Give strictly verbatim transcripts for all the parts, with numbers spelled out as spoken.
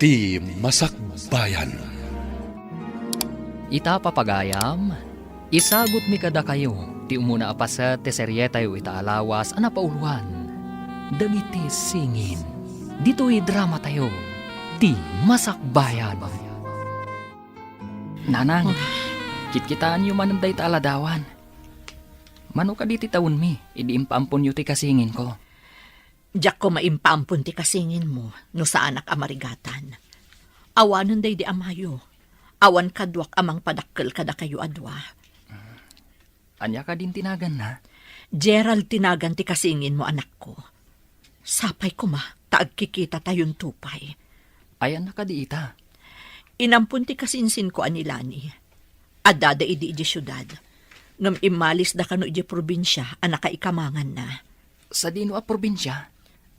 Ti Masakbayan. Ita, papagayam, isagutmi kadakayo ti umuna a paset ti serietayo ita a lawas a napauluan, Dagiti Singin. Ditoy dramatayo, Ti Masakbayan. Nanang, kitkitaenyo manen dayta a ladawan. Mano kadi ti tawenmi idi impaamponyo ti kasinginko? Diak koma impaampon ti kasinginmo no saanak a marigatan. Awanen daydi amayo. Awan kaduak a mangpadakkel kadakayo a dua. Ania kadin ti naganna? Gerald ti nagan ti kasinginmo, anakko. Sapay koma ta agkikitatayon pay. Ayanna kadi ita? Inampon ti kasinsinko a ni Lani. Addada idi idiay siudad. Ngem immalisda kano idiay probinsia a nakaikamanganna. Sadino a probinsia?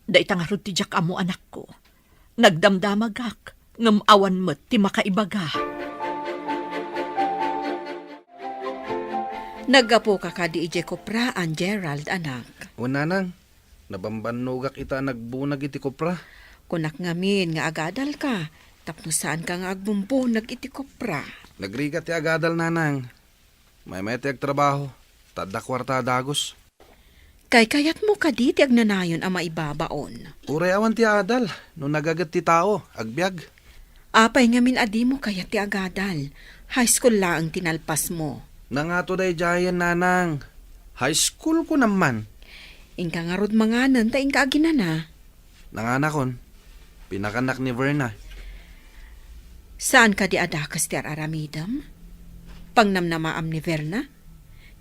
Dayta ngarud ti diak ammo, anakko. Nagdamdamagak, ngem awan met ti makaibaga. Naggapuka kadi idiay kopraan, Gerald, anak? Wen, nanang. Nabambannogak ita a nagbunag iti kopra. Kunak ngamin nga agadalka, tapno saanka nga agbumbunag iti kopra. Nagrigat ti agadal, nanang. Maymay ti agtrabaho, ta adda kuarta a dagus. Kaykayatmo kadi ti agnanayon a maibabaon? Uray awan ti adal, no nagaget ti tao, agbiag. Apay ngamin a dimo kayat ti agadal? High school laeng ti nalpasmo. Nangato daydiayen, nanang. High school ko naman. Inka ngarud manganen ta inka aginana. Nanganakon. Pinakannak ni Verna. Saan kadi a dakes ti ar-aramidem? Pangnamnamaam ni Verna?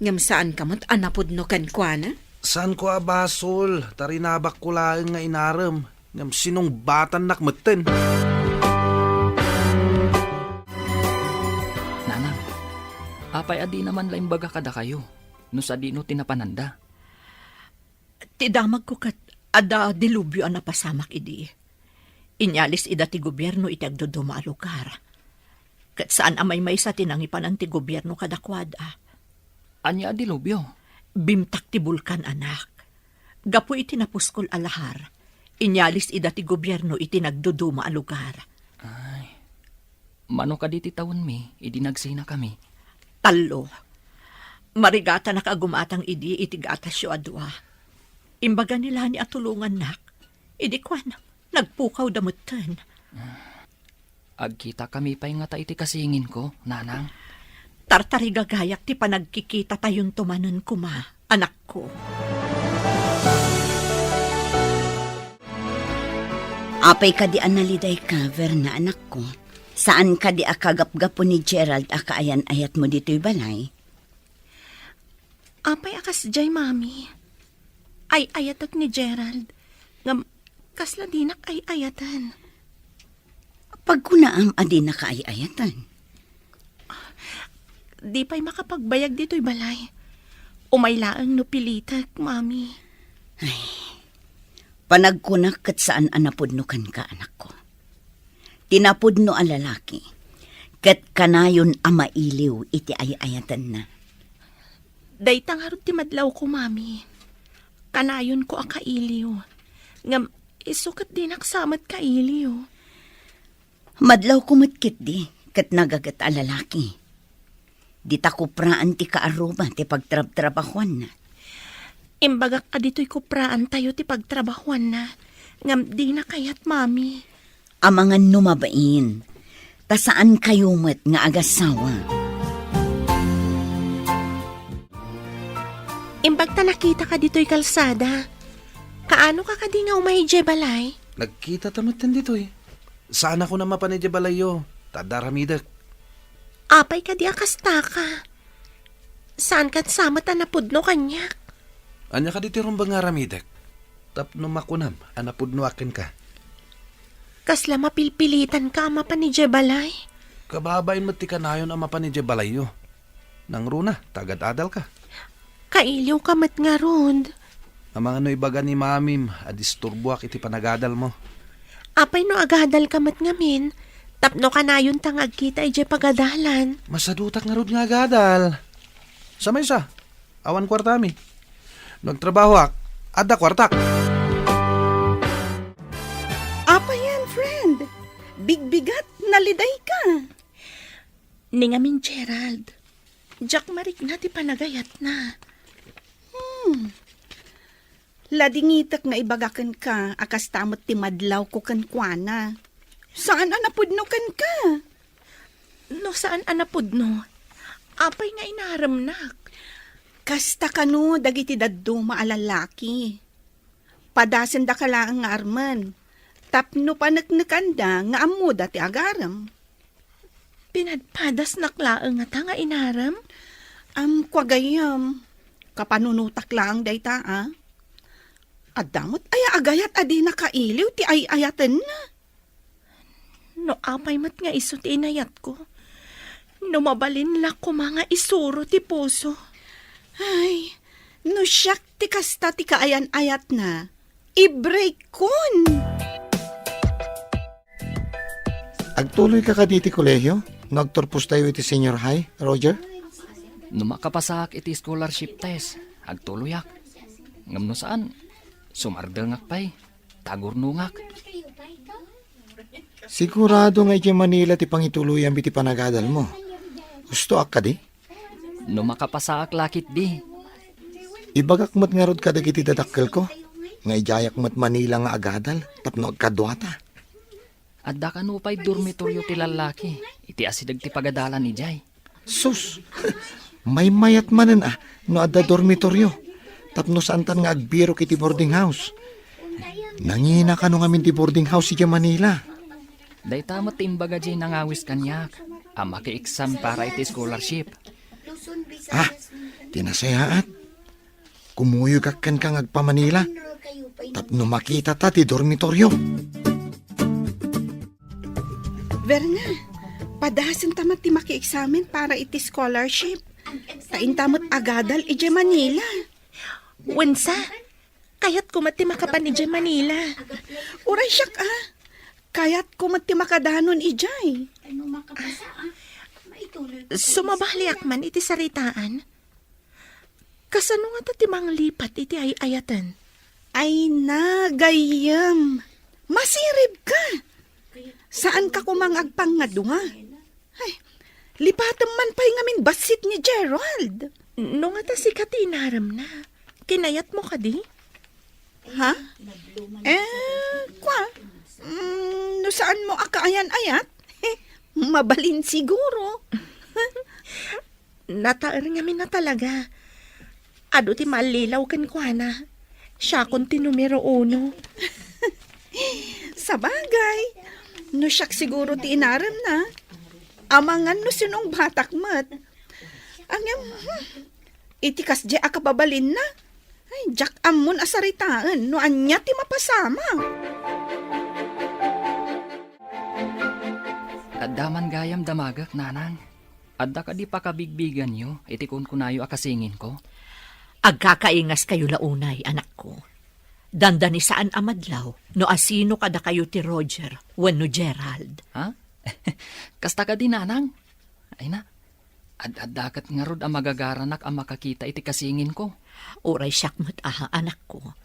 Ngem saanka met a napudno kenkuana? Saanko a basol, ta rinabakko laeng nga inarem, ngem sinungbatannak metten. Nanang, apay a dina man la imbaga kadakayo no sadino ti napananda? Ti damagko ket adda dilubyo a napasamak idi. Inyalis ida ti gobierno iti agduduma a lugar. Ket saan a maymaysa ti nangipanan ti gobierno kadakuada. Ania a dilubyo? Bimtak ti bulkan, anak. Gapu iti napuskol a lahar, inyalis ida ti gobierno iti nagduduma a lugar. Ay. Mano kadi ti tawenmi idi nagsinakami? Tallo. Marigatanak a gumatang idi iti gatasyo a dua. Imbaga ni Lani a tulongannak. Idi kuan, nagpukawda metten. Agkitakami pay ngata iti kasinginko, nanang? Tartarigagayak ti panagkikitatayon manen koma, anakko. Apay kadi a nalidayka, Verna, anakko? Saan kadi a kagapgapu ni Gerald a kaayan-ayatmo ditoy balay? Apay a kasdiay, Mami? Ay-ayatek ni Gerald. Ngem, kasla dinak ay-ayaten. Pagkunaam a dinaka ay-ayaten? Di pay makapagbayag ditoy balay. Umay laeng no pilitek, Mami. Ay, panagkunak ket saan a napudno kenka, anakko. Ti napudno a lalaki, ket kanayon a mailiw iti ay-ayatenna. Dayta ngarud ti madlawko, Mami. Kanayonko a kailiw. Ngem isu ket dinak sa met kailiw. Madlawko met ketdi ket nagaget a lalaki. Dita kupraan ti kaarruba ti pagtrabtrabahuanna. Imbagak a ditoy kupraantayo ti pagtrabahuanna, ngem dina kayat, Mami. Amangan no mabain, ta saankayo met nga agasawa. Imbag ta nakitaka ditoy kalsada. Kaano ka kadi nga umay idiay balay? Nagkita ta metten ditoy. Saan a kunam a mapan idiay balayyo, ta adda aramidek. Apay kadi a kastaka? Saan ket sa met a napudno kaniak? Ania kadi ti rumbeng nga aramidek? Tapno makunam a napudnoak kenka. Kasla mapilpilitanka a mapan idiay balay? Kababain met ti kanayon a mapan idiay balayyo. Nangruna, ta agad-adalka. Kailiwka met ngarud. Amangan no ibaga ni Mamim a disturboak iti panagadalmo. Apay no agadalka met ngamin, tapno kanayonta nga agkita idiay pagadalan? Masadutak ngarud nga agadal. Sa maysa, awan kuartami. No agtrabahoak, adda kuartak. Apay yan, friend? Bigbigat, nalidayka. Ni ngamin, Gerald, diak marikna ti panagayatna. Hmm. Ladingitek nga ibagakenka a kasta met ti madlawko kenkuana. Saan a napudno kenka? No saan a napudno, apay nga inaremnak? Kasta kano dagiti dadduma a lallaki. Padasendaka laeng nga armen, tapno paneknekanda nga ammoda ti agarem. Pinadpadasnak laeng ngata nga inarem? Am, kua gayyem, kapanunotak laeng dayta, a. Adda met aya agayat a di nakailiw ti ay-ayatenna? No apay met nga isu ti inayatko, no mabalin la koma nga isuro ti puso. Ay, no siak ti kasta ti kaayan-ayatna, i-break-kon! Agtuloyka kadi iti kolehio no agturpostayo iti senior high, Roger? No makapasaak iti scholarship test, agtuloyak. Ngem no saan, sumardengak pay, tagurnongak. Sigurado nga idiay Manila ti pangituloyam iti panagadalmo. Hustoak kadi? No makapasaak la ketdi. Ibagak met ngarud kadagiti dadakkelko nga idiayak met Manila nga agadal tapno agkaduata. Adda kano pay dormitoryo ti lallaki iti asideg ti pagadalan idiay. Sus! Maymayat manen a no adda dormitoryo tapno saantan nga agbirok iti boarding house. Nangina kano ngamin ti boarding house idiay Manila. Dayta met ti imbaga diay nangawis kaniak a maki-exam para iti scholarship. Ah, ti nasayaat. Kumuyogak kenka nga agpa-Manila tapno makitata ti dormitoryo. Verna, padasenta met ti makieksamen para iti scholarship. Ta inta met agadal idiay Manila. Wensa, kayatko met ti makapan idiay Manila. Uray siak, a. Kayatko met ti makadanon idiay. Sumabaliak man iti saritaan. Kasano ngata ti manglipat iti ay-ayaten? Ay na, gayyem. Masiribka. Saanka koma nga agpangngadua? Ay, lipatem man pay ngamin bassit ni Gerald. No ngata sika ti inaremna, kinayatmo kadi? Ha? Eh, kua? Mm, no saanmo a kaayan-ayat? Mabalin siguro. Nataer ngamin a talaga. Adu ti mallilaw kenkuana. Siakon ti numero uno. Sabagay, no siak siguro ti inaremna, amangan no sinungbatak met. Ngem, hmm, iti kasdiay a kababalinna, ay, diak ammon a saritaen no ania ti mapasama. Adda man gayam damagek, nanang. Adda kadi pakabigbiganyo iti kunkunayo a kasinginko? Agkakaingaskayo la unay, anakko. Dandani saan a madlaw no asino kadakayo ti Roger wenno Gerald. Ha? Kasta kadi, nanang? Ay na, ad-adda ket ngarud a magagaranak a makakita iti kasinginko. Uray siak met a, anakko.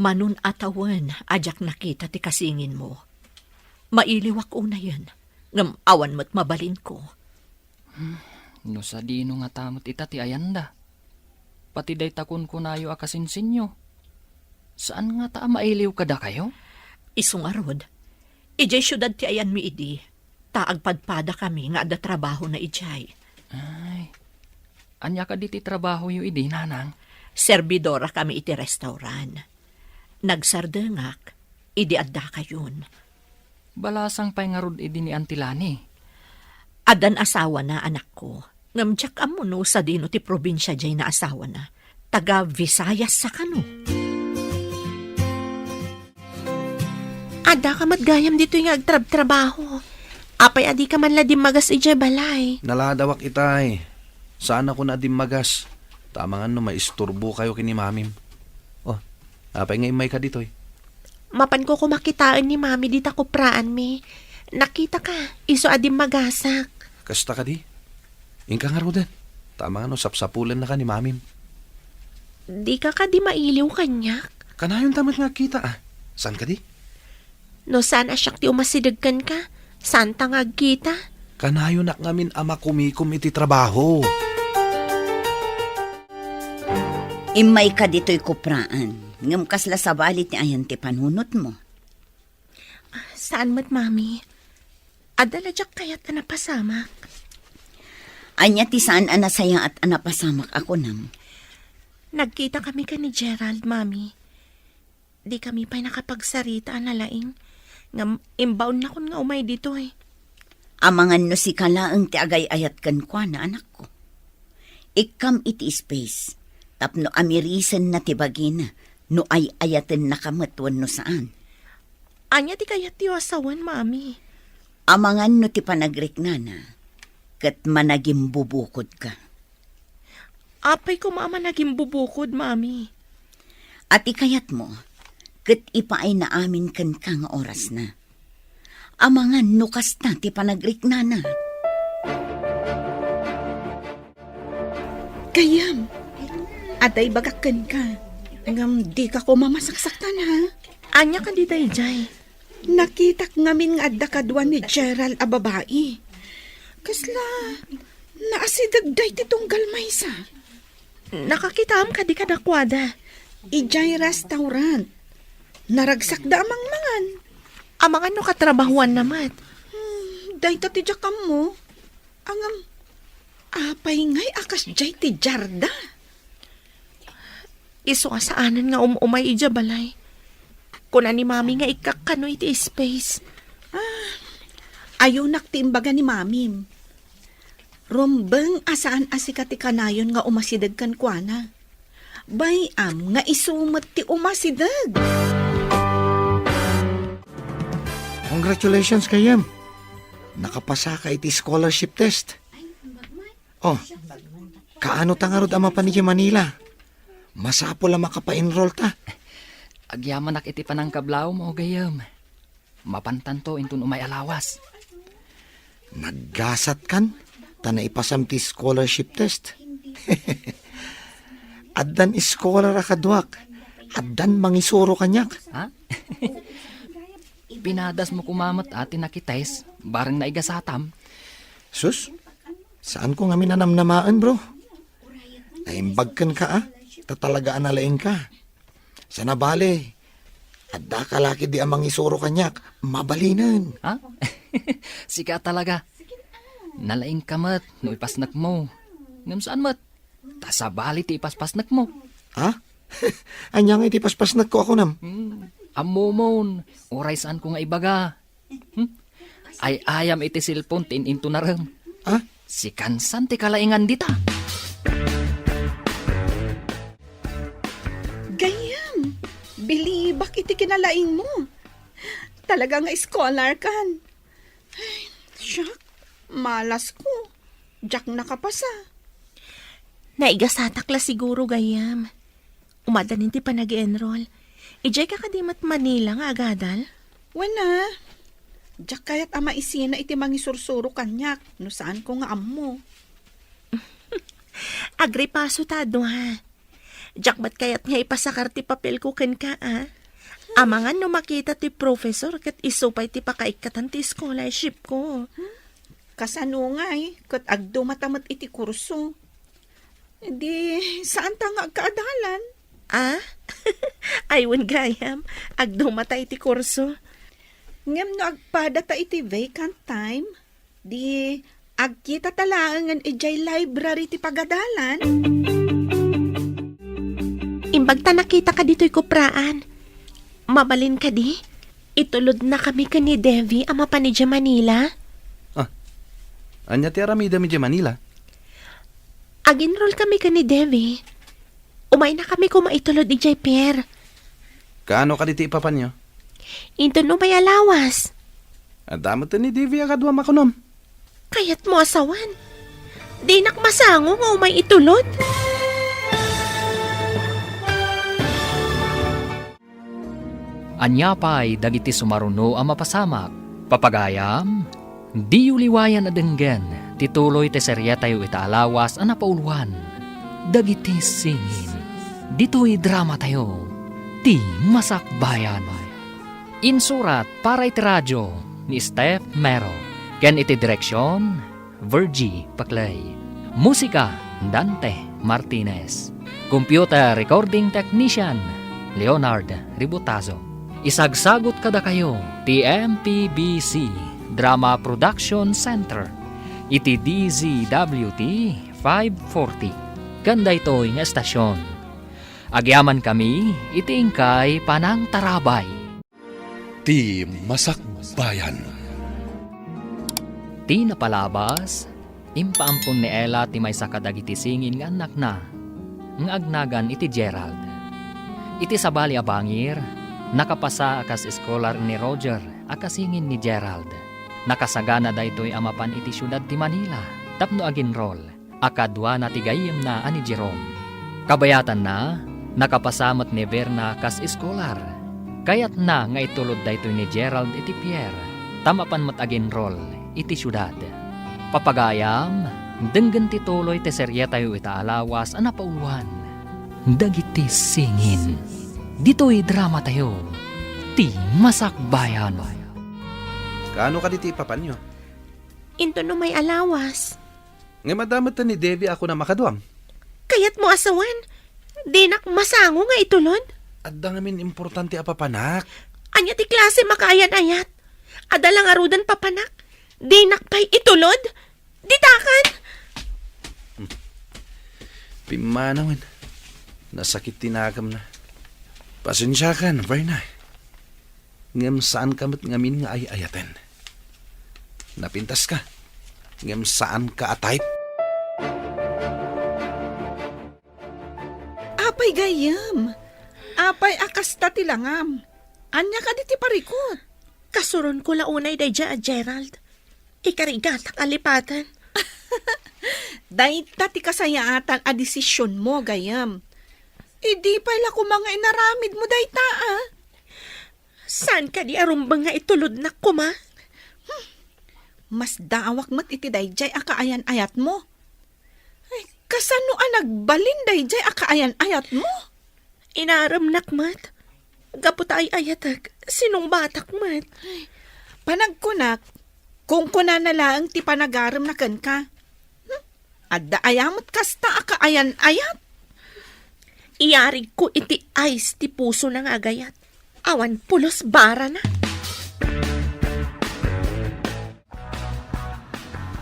Manon a tawen a diak nakita ti kasinginmo. Mailiwak unayen, ngem awan met mabalinko. Hmm, no sadino ngata met ita ti ayanda. Pati dayta kunkunayo a kasinsinyo. Saan ngata a mailiw kadakayo? Isu ngarud, idiay siudad ti ayanmi idi, ta agpadpadakami nga adda trabahona idiay. Ay, ania kadi ti trabahoyo idi, nanang? Serbidorakami iti restaurant. Nagsardengak idi addakayon. Balasang pay ngarud idi ni Auntie Lani? Addan asawana, anakko. Ngem diak ammo no sadino ti probinsia diay naasawana. Taga Visayas sa kano? Addaka met gayam ditoy nga agtrabtrabaho. Apay a dika man la dimmagas idiay balay? Naladawak itay. Saanakon a dimmagas. Ta amangan no maisturbokayo ken ni mamim. Oh, apay nga immayka ditoy? Mapanko koma kitaen ni mami dita kupraanmi. Nakitaka, isu a dimmagasak. Kasta kadi? Inka ngaruden. Ta amangan no sapsapulennaka ni mamim. Dika kadi mailiw kaniak? Kanayonta met nga agkita, a. Saan kadi? No saan a siak ti umasideg kenka, saanta nga agkita. Kanayonak ngamin a makumikom iti trabaho. Immayka ditoy kupraan, ngem kasla sabali ti ayan ti panunotmo. Saan met, Mami. Adda la diak kayat a napasamak. Ania ti saan a nasayaat a napasamak a kunam? Nagkita kami ken ni Gerald, Mami. Di kami pay nakapagsarita a nalaing, ngem imbaonnakon nga umay ditoy. Amangan no sika laeng ti agay-ayat kenkuana, anakko. Ikkam iti space, tapno amirisenna ti bagina no ay-ayatennaka met wenno saan. Ania ti kayatyo a sawen, Mami? Amangan no ti panagriknana ket managimbubukodka. Apay koma a managimbubukod, Mami? A ti kayatmo, ket ipaayna amin kenka nga orasna. Amangan no kasta ti panagriknana. Gayyem, adda ibagak kenka, ngem dika koma masaksaktan, ha? Ania kadi daydiay? Nakitak ngamin nga adda kadua ni Gerald a babai. Kasla naasidegda iti tunggal maysa. Nakakitaam kadi kadakuada? Idiay restaurant. Naragsakda a mangmangan. Amangan no katrabahuanna met. Hmm, dayta ti diak ammo. Ngem, apay ngay a kasdiay ti diarda? Isu a saanen nga um-umay idiay balay. Kuna ni Mami nga ikkakkano iti space. Ah, ayonak ti imbaga ni Mamim. Rumbeng a saan a sika ti kanayon nga umasideg kenkuana. Bay-am nga isu met ti umasideg. Congratulations, gayyem. Nakapasaka iti scholarship test. Oh, kaano ta ngarud a mapan idiay Manila? Masapul a makapa-enroll ta. Agyamanak iti panangkablawmo, gayyem. Mapantanto inton umay a lawas. Naggasatkan, ta naipasam ti scholarship test. Addan scholar a kaduak, addan mangisuro kaniak. Ha? Pinadasmo koma met a ti nakitest, bareng naigasatam. Sus, saanko ngamin a namnamaen, bro. Naimbag kenka, a, ta talaga a nalaingka. Sana bale, adda ka la ketdi a mangisuro kaniak, mabalinen. Ha? Sika talaga. Nalaingka met no ipasnekmo. Ngem saan met. Ta sabali ti ipaspasnekmo. Ha? Ania nga iti paspasnekko a kunam? Hmm, ammomon, uray saanko nga ibaga. Hmm? Ay-ayam iti cellphone ti in-intunarem. Ha? Sikan san ti kalaingan dita. Gayyem, bilibak iti kinalaingmo. Talaga nga scholar kan. Ay, siak, malasko. Diak nakapasa. Naigasatak la siguro, gayyem. Umadanin ti panag-enroll. Idiay ka kadi met Manila nga agadal? Wen a. Diak kayat a maisina iti mangisursuro kaniak no saanko nga ammo. Agripaso ta a dua. Diak met kayat nga ipasakar ti papelko kenka, a. Amangan no makita ti professor ket isu pay ti pakaikkatan ti scholarship ko. Kasano ngay ket agdumata met iti kurso? Di, saanta nga agkaadalan? A? Ay, wen gayyem, agdumata iti kurso. Ngem no agpadata iti vacant time, di, agkitata laengen idiay library ti pagadalan. Imbag ta nakitaka ditoy kupraan. Mabalin kadi? Itulodnakami ken ni Devi a mapan idiay Manila. A, ania ti aramidem idiay Manila? Ag-enrollkami ken ni Devi. Umaynakami koma itulod idiay pier. Kaano kadi ti ipapanyo? Inton umay a lawas. Adda met ni Devi a kaduam a kunam. Kayatmo a sawen? Dinak masango nga umay itulod? Ania pay dagiti sumaruno a mapasamak? Papagayam, diyo liwayan a denggen ti tuloy ti seriatayo ita a lawas a napauluan, Dagiti Singin. Ditoy dramatayo, Ti Masakbayan. Insurat para iti radio ni Steph Mero, ken iti direksion, Virgie Paclay. Musika, Dante Martinez. Computer recording technician, Leonard Ributazo. Isagsagut kadakayo ti M P B C Drama Production Center iti D Z W T five forty. Ken daytoy nga estasion, agyamankami iti inkay panangtarabay. Ti Masakbayan. Ti napalabas, impaampon ni Ella ti maysa kadagiti singin nga annakna nga agnagan iti Gerald. Iti sabali a bangir, nakapasa a kas eskolar ni Roger a kasingin ni Gerald. Nakasagana daytoy a mapan iti siudad ti Manila tapno aginrol a kaduana ti gayyemna a ni Jerome. Kabayatanna, nakapasa met ni Verna kas eskolar. Kayatna nga itulod daytoy ni Gerald iti pier, ta mapan met aginrol iti siudad. Papagayam, denggen ti tuloy ti serietayo ita a lawas a napauluan. Dagiti singin. Ditoy dramatayo, ti Masakbayan. Kaano kadi ti ipapanyo? Inton umay a lawas. Ngem adda met ni Debbie a kuna makaduam. Kayatmo a sawen, dinak masango nga itulod? Adda ngamin importante a papanak. Ania ti klase makaayan-ayat? Adda la ngaruden papanak. Dinak pay itulod? Ditakan! Pimmanawen. Nasakit ti nakemna. Pasensiakan, Verna. Ngem saanka met ngamin nga ay-ayaten. Napintaska, ngem saanka a type. Apay gayyem? Apay a kasta ti langam? Ania kadi ti parikut? Kasuronko la unay daydiay a Gerald. Ikarigatak a lipaten. Dayta ti kasayaatan a desisionmo, gayyem. Idi pay la koma nga inaramidmo dayta, a? Saan kadi a rumbeng nga itulodnak koma? Hmm. Masdaawak met iti daydiay a kaayan-ayatmo. Ay, kasano a nagbalin daydiay a kaayan-ayatmo? Inaremnak met. Gapu ta ay-ayatek, sinungbatak met. Ay, panagkunak, kunkunana laeng ti panagaremna kenka. Hmm? Adda aya met kasta a kaayan-ayat? Iyarigko iti ice ti pusona nga agayat. Awan pulos barana.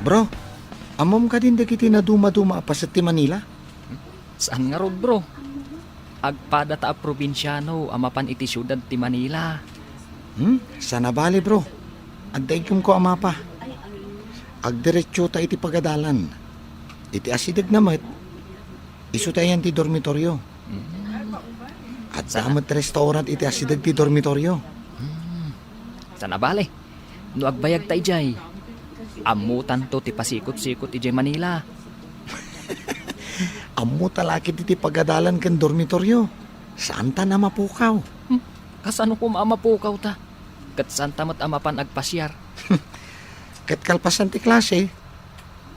Bro, ammom kadin dagiti nadumaduma a paset ti Manila? Saan ngarud, bro. Agpadata a probinsiano a mapan iti siudad ti Manila. Hmm? Saan a bale, bro. Adda iggemko a mapa. Agdiretsota iti pagadalan. Iti asidegna met, isu ti ayan ti dormitorio. Hmm. Adda met restaurant iti asideg ti dormitorio. Hmm. Saan a bale. No agbayagta idiay, ammotanto ti pasikot-sikot idiay Manila. Ammota la ketdi ti pagadalan ken dormitorio. Saanta a mapukaw. Hmm, kasano koma a mapukawta? Ket saanta met a mapan agpasiar. Ket kalpasan ti klase,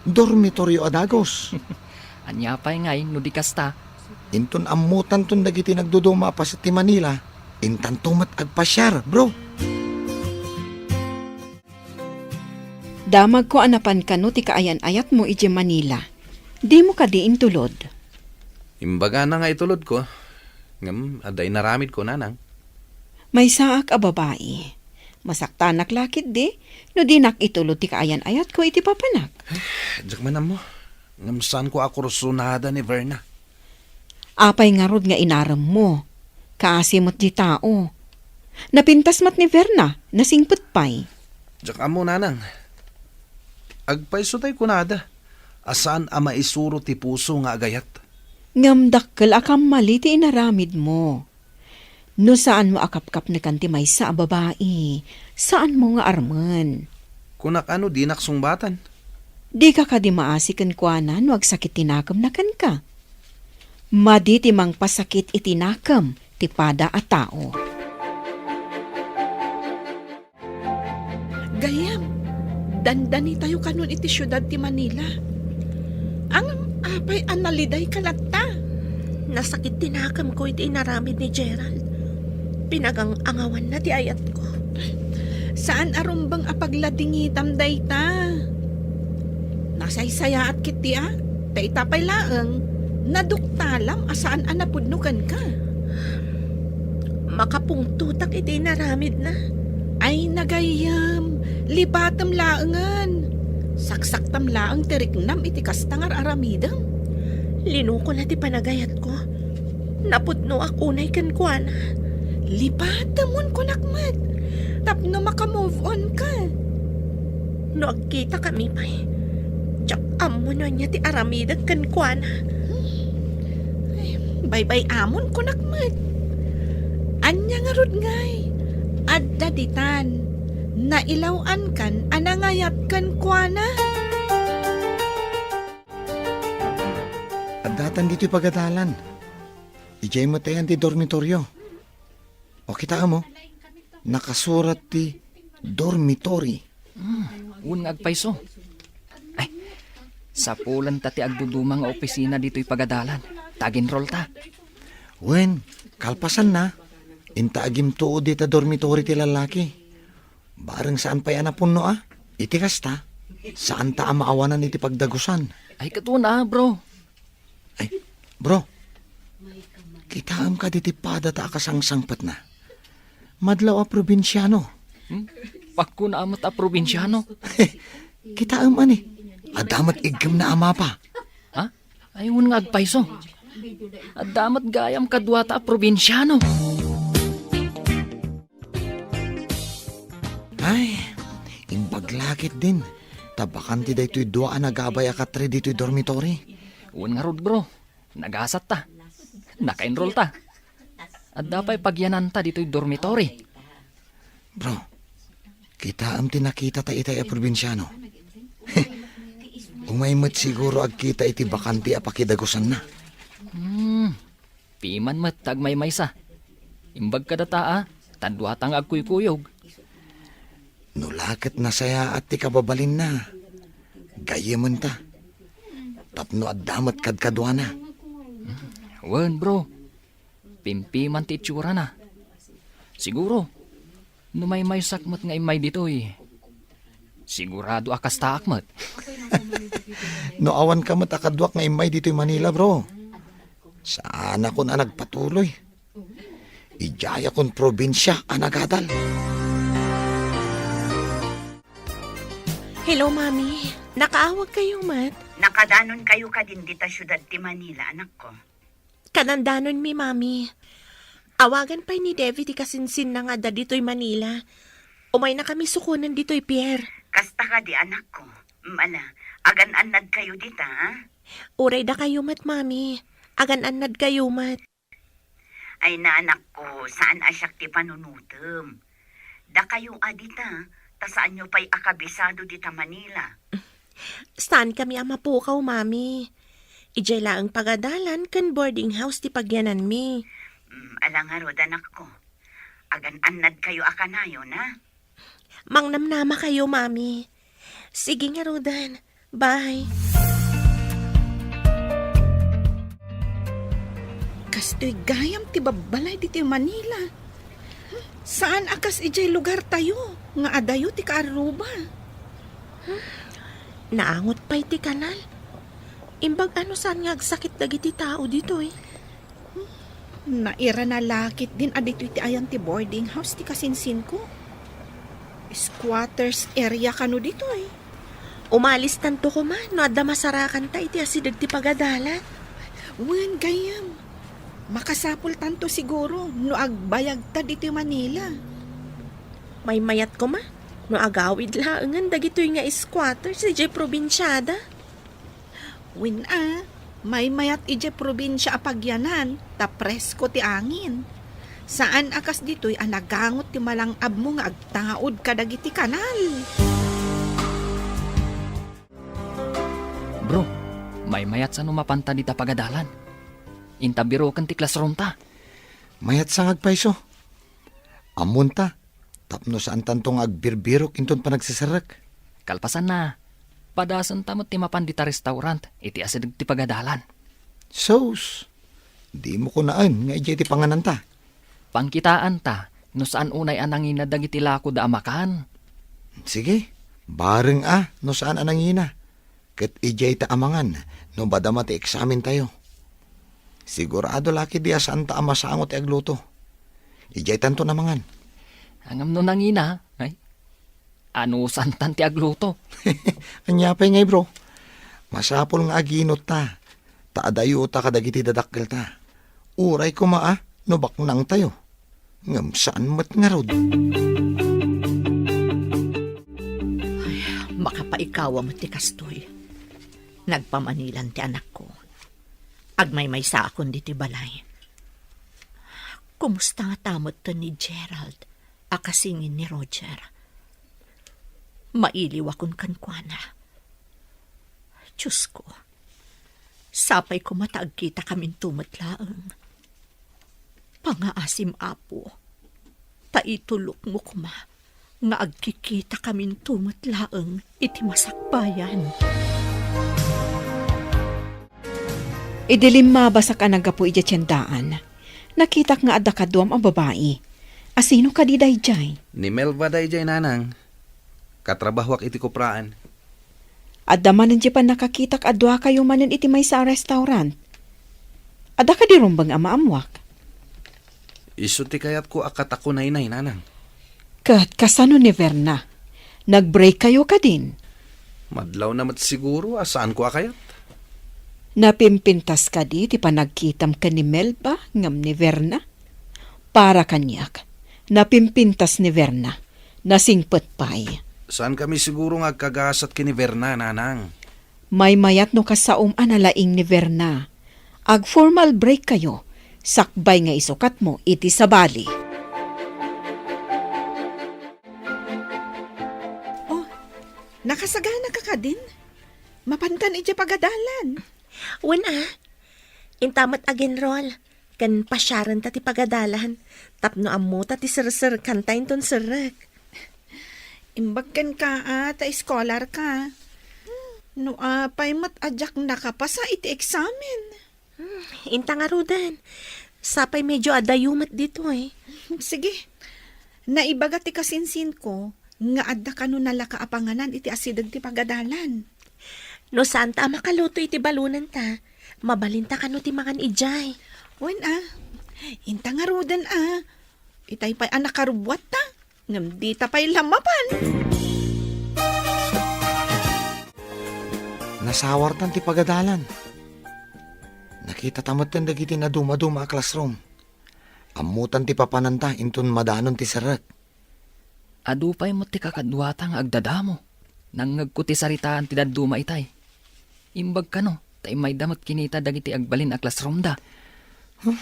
dormitorio a dagus. Ania pay ngay no di kasta? Inton ammotanton dagiti nagduduma a paset ti Manila, intanto met agpasiar, bro. Damagko a napan kano ti kaayan-ayatmo idiay Manila. Dimo kadi intulod? Imbagana nga itulodko, ngem adda inaramidko, nanang. Maysaak a babai. Masaktanak la ketdi no dinak itulod ti kaayan-ayatko iti papanak. Diak man ammo, ngem saanko a kursunada ni Verna. Apay ngarud nga inaremmo? Kaasi met ti tao. Napintas met ni Verna, nasingpet pay. Diak ammo, nanang. Agpaysutay kunada a saan a maisuro ti puso nga agayat. Ngem dakkel a kammali ti inaramidmo. No saanmo a kapkapnekan ti maysa a babai, saanmo nga armen. Kunak a no dinak sungbatan. Dika kadi maasi kenkuana no agsakit ti nakemna kenka? Madi ti mangpasakit iti nakem ti pada a tao. Gayyem, dandanitayo kanon iti siudad ti Manila. Ngem apay a nalidayka latta? Nasakit ti nakemko iti inaramid ni Gerald. Pinagang-angawanna ti ayatko. Saan a rumbeng a pagladingitam dayta. Nasaysayaat ketdi a, ta ita pay laeng, naduktalam a saan a napudno kenka. Makapungtotak iti inaramidna. Ay, nagayyem, libatem laengen. Saksaktam laeng ti riknam iti kasta nga ar-aramidem. Linukona ti panagayatko. Napudnoak unay kenkuana. Libatemon, kunak met. Tapno maka-move on ka. No agkitakami pay, diak ammo no ania ti aramidek kenkuana. Ay, baybay-amon, kunak met. Ania ngarud ngay? Adda ditan. Nailaw-ankan a nangayat kenkuana. Addatan ditoy pagadalan. Idiay met ayan ti dormitorio. O, kitaem, o. Nakasurat ti dormitory. Hmm, wen nga agpayso. Ay, sapulenta ti agduduma nga opisina ditoy pagadalan. Ta ag-enroll ta. Wen, kalpasanna, inta agimtuod dita dormitory ti lallaki. Bareng saan pay a napunno a. Iti kasta, saanta a maawanan iti pagdagusan. Ay, ket wen a, bro. Ay, bro, kitaem kadi ti pada ta akasangsangpetna? Madlaw a probinsiano. Hmm? Pakkuna met a probinsiano. Kitaem, ani, adda met iggemna a mapa. Ha? Ay, wen nga agpayso. Adda met gayam kaduata a probinsiano. Ay, imbag la ketdin. Ta bakante daytoy dua a nagabay a katre ditoy dormitory. Wen ngarud, bro. Nagasat ta. Naka-enroll ta. Adda pay pagyananta ditoy dormitory. Bro, kitaem ti nakitata itay a probinsiano. Umay met siguro agkita iti bakante a pakidagusanna. Hmm, piman met ta agmaymaysa. Imbag kadata a, ta duata nga agkuykuyog. No la ket nasayaat ti kababalinna, gayyementa. Tapno adda met kadkaduana. Wen, bro. Pimpiman ti itsurana. Siguro, no maymaysak met nga immay ditoy, sigurado a kastaak met. No awanka met a kaduak nga immay ditoy Manila, bro, saanakon a nagpatuloy. Idiayakon probinsia a nagadal. Hello, Mami. Nakaawagkayo met? Nakadanonkayo kadin dita siudad ti Manila, anakko? Kadandanonmi, Mami. Awagan pay ni Devi ti kasinsinna nga adda ditoy Manila. Umaynakami sukonen ditoy pier. Kasta kadi, anakko. Mala, agan-annadkayo dita, ha? Uray dakayo met, Mami. Agan-annadkayo met. Ay, anakko, saan a siak ti panunotem. Dakayo a dita, ta saanyo pay a kabisado dita Manila. Saankami a mapukaw, Mami. Idiay laeng pagadalan ken boarding house ti pagyananmi. Mm, ala ngarud, anakko. Agan-annadkayo a kanayon, ha? Mangnamnamakayo, Mami. Sige ngaruden. Bye. Kastoy gayam ti babbalay ditoy Manila. Saan a kas idiay lugartayo nga adayo ti kaarruba. Naangot pay ti kanal. Imbag a no saan nga agsakit dagiti tao ditoy. Nairana la ketdin a ditoy ti ayan ti boarding house ti kasinsinko. Squatters area kano ditoy. Umalistanto koma no adda masarakanta iti asideg ti pagadalan. Wen, gayyem. Makasapultanto siguro no agbayagta ditoy Manila. Maymayat koma no agawid laengen dagitoy nga squatters idiay probinsiada. Wen a, maymayat idiay probinsia a pagyanan, ta presko ti angin. Saan a kas ditoy a nagangot ti malang-abmo nga agtaud kadagiti kanal. Bro, maymayat sa no mapanta dita pagadalan. Inta biroken ti classroom ta. Mayat sa nga agpayso. Ammonta, tapno saantanto nga agbirbirok inton panagseserrek. Kalpasanna, padasenta met ti mapan dita restaurant iti asideg ti pagadalan. Sus, dimo kunaen nga idiay ti pangananta. Pangkitaanta no saan unay a nangina dagiti lakoda a makan. Sige, bareng a no saan a nangina. Ket idiay ta amangan no madama ti eksamentayo. Sigurado la ketdi a saanta a masango ti agluto. Idiay tanto namangan. Ngem no nangina, ay, anusantan ti agluto. Ania pay ngay, bro? Masapul nga aginuta, ta adayota kadagiti dadakkelta. Uray koma a no baknangtayo. Ngem saan met ngarud. Ay, makapaikawa met ti kastoy. Nagpamanilan ti anakko. Agmaymaysaakon ditoy balay. Kumusta ngata metten ni Gerald a kasingin ni Roger? Mailiwakon kenkuana. Diosko, sapay koma ta agkitakaminto met laeng. Pangaasim, Apo, ta itulokmo koma nga agkikitakaminto met laeng iti masakbayan. Idi limmabasak a naggapu idiay tiendaan, nakitak nga adda kaduam a babai. Asino kadi daydiay? Ni Melba daydiay, nanang. Katrabahoak iti kupraan. Adda manen diay pannakakitak a duakayo manen iti maysa a restaurant. Adda kadi rumbeng a maammoak? Isu ti kayatko a katakunaynay, nanang. Ket kasano ni Verna? Nag-break kayo kadin? Madlawna met siguro a saanko a kayat. Napimpintas kadi ti panagkitam ken ni Melba ngem ni Verna? Para kaniak, napimpintas ni Verna. Nasingpet pay. Saankami siguro nga agkagasat ken ni Verna, nanang. Maymayat no kasaom a nalaing ni Verna. Ag-formal break kayo, sakbay nga isukatmo iti sabali. Oh, nakasagana ka kadin? Mapankan idiay pagadalan. Wen a, inta met ag-enroll ken pasiarenta ti pagadalan tapno ammota ti serserkanta inton serrek. Imbag kenka a ta eskolar ka. No apay met a diak nakapasa iti eksamen. Hmm, inta ngaruden. Sapay medyo adayo met ditoy. Sige. Naibaga ti kasinsinko nga adda kano nalaka a panganan iti asideg ti pagadalan. No saanta a makaluto iti balonenta, mabalinta kano ti mangan idiay. Wen a, inta ngaruden a. Itay pay a nakarubbuatta, ngem dita pay la mapan. Nasawartan ti pagadalan. Nakitata metten dagiti nadumaduma a classroom. Ammotan ti papananta inton madanon ti serrek. Adu pay met ti kakaduata nga agdadamo. Nangngegko ti saritaan ti dadduma itay. Imbag kano, ta immayda met kinita dagiti agbalin a classroomda. Huh,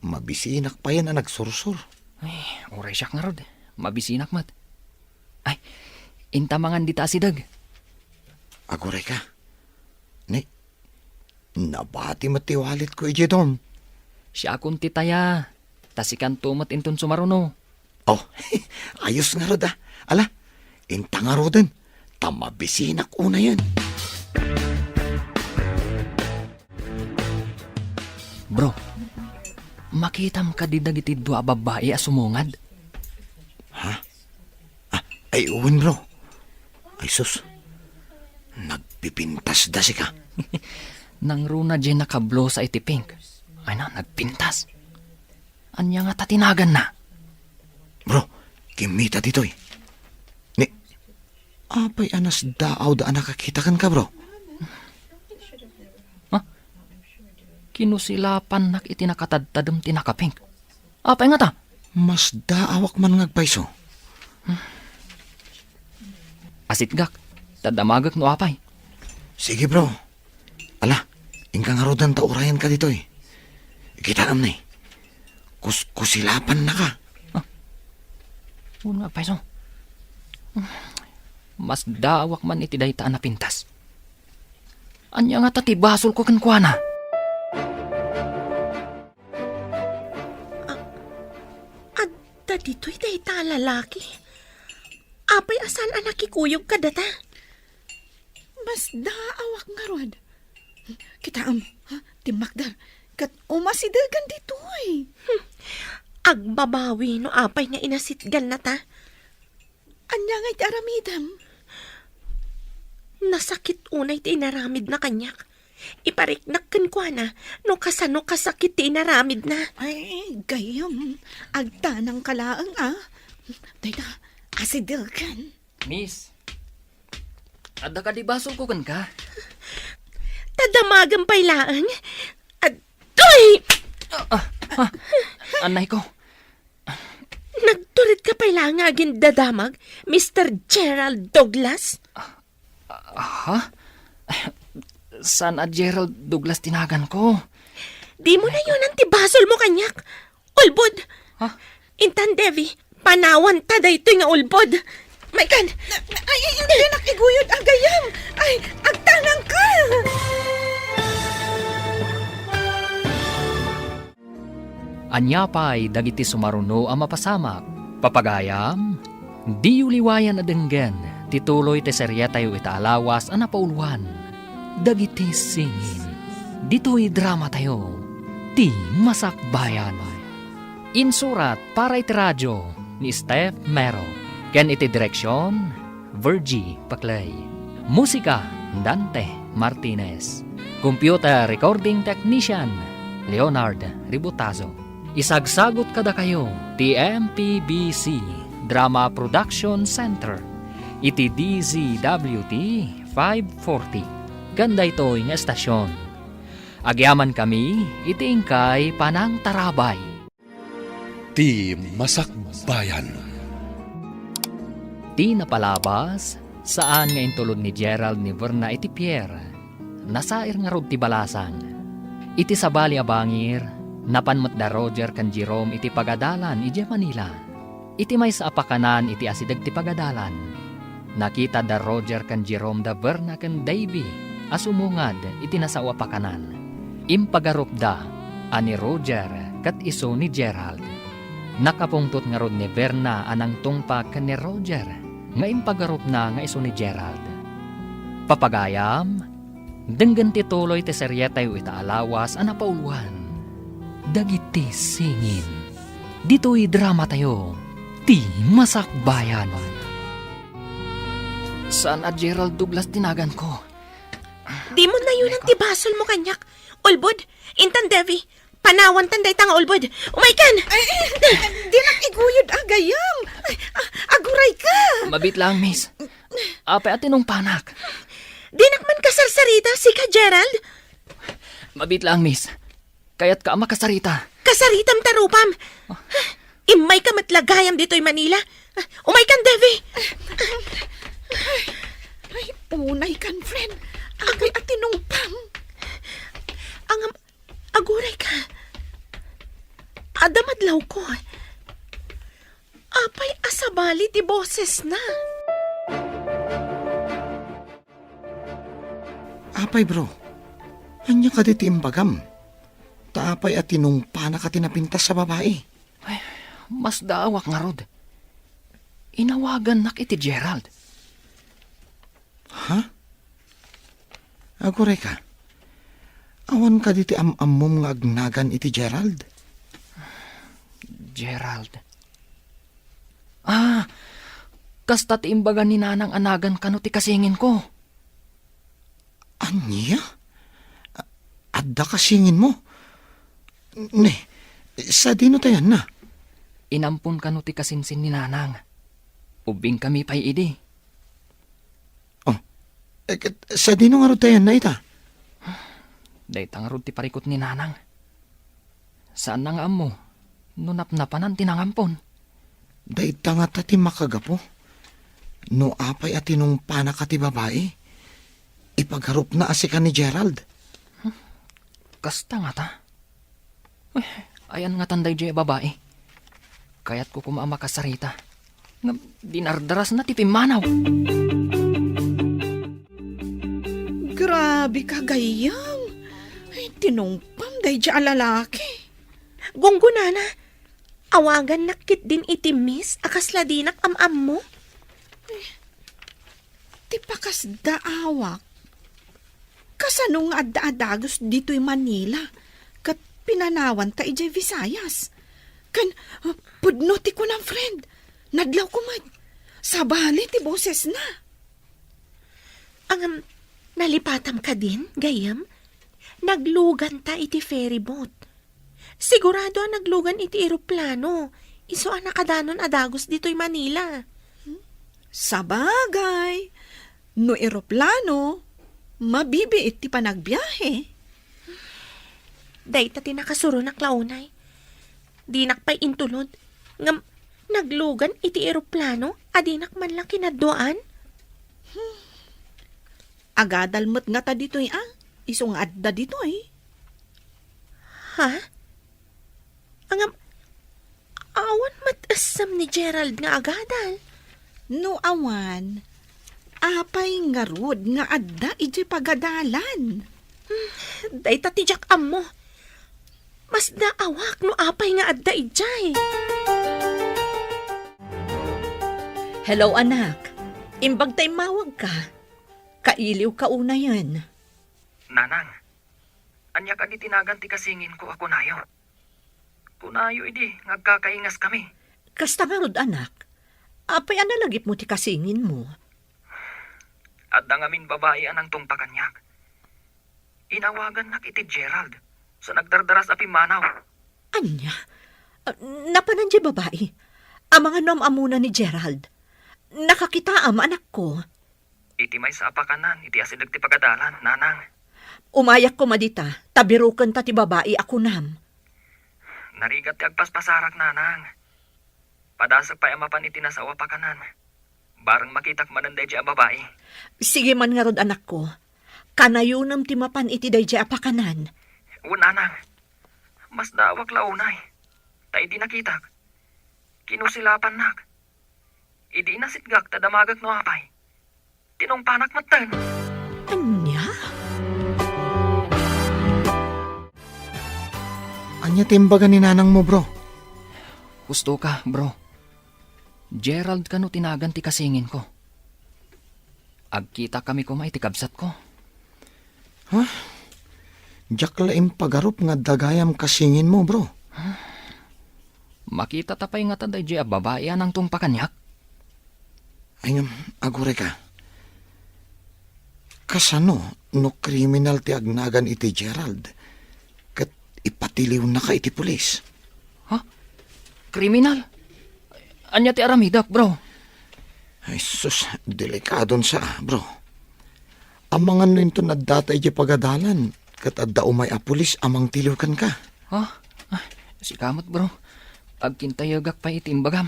mabisinak payen a nagsursur. Ay, uray siak ngarud, mabisinak met. Ay, inta mangan dita asideg. Agurayka. Ni, nabati met ti walletko idiay dorm. Siakon ti taya, ta sikanto met inton sumaruno. Oh, ayos ngarud a. Ala, inta ngaruden, ta mabisinak unayen. Bro, makitam kadi dagiti dua a babbai a sumungad? Ha? Ah, ay, wen, bro. Ay, sus. Nagpipintasda sika. Nangruna diay nakablusa iti pink. Ay na, nagpintas. Ania ngata ti naganna? Bro, kimmita ditoy. Ni, apay a nasdaawda a nakakita kenka, bro? Ha? Kinusilapannak iti nakatadtadem ti nakapink. Apay ngata? Masdaawak man nga agpayso. Asitgak, ta damagek no apay. Sige, bro. Ala, inka ngaruden ta urayenka ditoy. Kitaem ni. Kuskusilapannaka. Ah. Wen nga payso. Masdaawak man iti dayta a napintas. Ania ngata ti basolko kenkuana? A-, adda ditoy dayta a lalaki. Apay a saan a nakikuyog kadata? Masdaawak ngarud. Kitaem, ha? Timmakder. Ket umasidegen ditoy. Hmm. Agbabawi no apay nga inasitgalna ta. Ania nga iti aramidem? Nasakit unay ti inaramidna kaniak. Ipariknak kenkuana no kasano kasakit ti inaramidna. Ay, gayyem. Agtanangka laeng, a. Dayta, asidegen. Miss, adda kadi basolko kenka? Ta damagem pay laeng. Atoy! Ah, ah, ah, anay ko. Nagturit ka pay laeng nga agindadamag, Mister Gerald Douglas? Ah, ha? Saan a Gerald Douglas ti naganko? Dimo nayonan ti basolmo kaniak. Ulbod! Ha? Intan, Devi, panawanta daytoy nga ulbod. Maikan! Ay, ay, dinak iguyod a gayyem! Ay, agtanangka! Ania pay dagiti sumaruno a mapasamak? Papagayam, diyo liwayan a denggen ti tuloy ti serietayo ita a lawas a napauluan, Dagiti Singin. Ditoy dramatayo, Ti Masakbayan. Insurat para iti radio ni Steph Mero, ken iti direksion, Virgie Paclay. Musika, Dante Martinez. Computer recording technician, Leonard Ributazo. Isagsagot kadakayo ti M P B C Drama Production Center iti D Z W T five forty. Ken daytoy nga estasion, agyamankami iti inkay panangtarabay. Ti Masakbayan. Ti napalabas, saan nga intulod ni Gerald ni Verna iti pier. Nasair ngarud ti balasang. Iti sabali a bangir, napan met da Roger ken Jerome iti pagadalan idiay Manila. Iti maysa a pakanan iti asideg ti pagadalan, nakita da Roger ken Jerome da Verna ken Davy a sumungad iti nasao a pakanan. Impagarupda a ni Roger ket isu ni Gerald. Nakapungtot ngarud ni Verna a nangtungpag ken ni Roger nga impagarupna nga isu ni Gerald. Papagayam, denggen ti tuloy ti serietayo ita a lawas a napauluan, Dagiti Singin. Ditoy dramatayo, Ti Masakbayan. Saan a Gerald Douglas ti naganko? Dimo nayonan ti basolmo kaniak. Ulbod, intan Devi, panawantan dayta nga ulbod. Umaykan! Ay, ay, dinak iguyod a gayyem. Ay, a-, agurayka. Mabiit lang, miss. Apay a tinungpanak? Dinak man kasarsarita, sika, Gerald? Mabiit lang, miss. Kayatka a makasarita. Kasaritam ta rupam. Immayka met la gayam ditoy Manila. Umaykan, Devi. Ay, unaykan, friend. Apay a tinungpam? Ngem, agurayka. Adda madlawko. Apay a sabali ti bosesna? Apay, bro? Ania kadi ti imbagam? Ta apay a tinungpanaka ti napintas a babai? Ay, masdaawak ngarud. Inawagannak iti Gerald. Ha? Agurayka, awan kadi ti am-ammom nga agnagan iti Gerald? Gerald. Ah, kasta ti imbaga ni Nanang a nagan kano ti kasinginko. Ania? A-, adda kasinginmo? Ne, sadino ta yanna? Inampon kano ti kasinsin ni Nanang. Ubbingkami pay idi. Oh, eh, ket sadino ngarud ta yanna ita? Dayta ngarud ti parikut ni Nanang. Saanna nga ammo no napnapanan ti nangampon. Dayta ngata ti makagapu. No apay a tinungpanaka ti babai, ipagarupna a sika ni Gerald. Kasta ngata? Uy, ayan ngatan daydiay a babai. Kayatko koma a makasarita. Ngem dinardarasna ti pimmanaw. Grabe ka, gayyem. Ay, tinungpam daydiay a lalaki. Gunggonana, awagannak ketdin iti miss a kasla dinak am-ammo. Ti pakasdaawak, kasano nga adda a dagus ditoy Manila ket pinanawanta idiay Visayas? Ken, ah, pudno ti kunam, friend. Nadlawko met. Sabali ti bosesna. Ngem, nalipatam kadin, gayyem? Nagluganta iti ferry boat. Sigurado a naglugan iti eroplano. Isu a nakadanon a dagus ditoy Manila. Sabagay, no eroplano, mabibiit ti panagbiahe. Dayta ti nakasuronak la unay. Dinak pay intulod. Ngem naglugan iti eroplano a dinak man la kinadduaan. Agadal met ngata ditoy a, isu nga adda ditoy. Ha? Ngem, awan met essem ni Gerald nga agadal. No awan, apay ngarud nga adda idiay pagadalan? Hmm, dayta ti diak ammo. Masdaawak no apay nga adda idiay. Hello, anak. Imbag ta immawagka. Kailiwka unayen. Nanang, ania kadi ti nagan ti kasinginko a kunayo? Kunayo idi nga agkakaingaskami. Kasta ngarud, anak. Apay a nalagipmo ti kasinginmo? Adda ngamin babai a nangtungpa kaniak. Inawagannak iti Gerald, sa nagdardaras a pimmanaw. Ania? Ah, napanan diay babai? Amangan no am-ammona ni Gerald? Nakakitaam, anakko. Iti maysa a pakanan iti asideg ti pagadalan, nanang. Umayak koma dita, ta birokenta ti babai a kunam. Narigat ti agpaspasarak, nanang. Padasek pay a mapan iti nasao a pakanan. Bareng makitak manen daydiay a babai. Sige man ngarud, anakko. Kanayonem ti mapan iti daydiay a pakanan. Wen, nanang. Masdaawak la unay. Ta idi nakitak, kinusilapannak. Idi inasitgak ta damagek no apay. Tinungpanak metten. Ania? Ania ti imbaga ni nanangmo, bro? Husto ka, bro. Gerald kano ti nagan ti kasinginko. Agkitakami koma iti kabsatko. Ha? Diak la impagarup nga adda gayam kasinginmo, bro. Makitata pay ngata daydiay a babai a nangtungpa kaniak? Ay ngem, agurayka. Kasano no kriminal ti agnagan iti Gerald ket ipatiliwnaka iti pulis? Ha? Kriminal? Ania ti aramidek, bro? Ay, sus, delikadon sa, bro. Amangan no inton addata idiay pagadalan, ket adda umay a pulis a mangtiliw kenka. Ha? Ay, sika met, bro. Agkintayegak pay iti imbagam.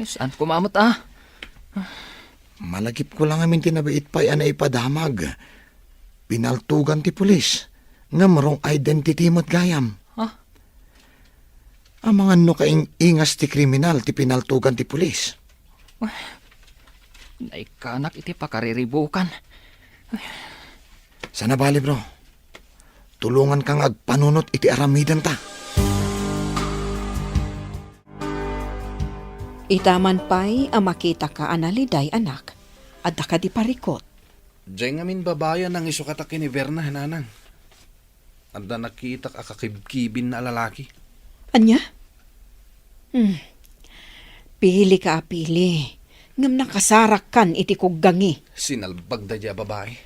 Saan koma met, a? Malagipko la ngamin ti nabiit pay a naipadamag. Pinaltugan ti pulis. Ngem wrong identity met gayam. Ha? Amangan no kaing-ingas ti kriminal ti pinaltugan ti pulis. Naikkanak iti pakariribukan. Sana bali, bro. Tulonganka nga agpanunot iti aramidenta. Ita man pay a makitaka a naliday, anak, adda kadi parikut? Diay ngamin babai a nangisukata ken ni Berna, nanang. Adda nakitak a kakibkibinna a lalaki. Ania? Hmm. Pilika a pili, ngem nakasarakkan iti kuggangi. Sinalbag daydiay a babai.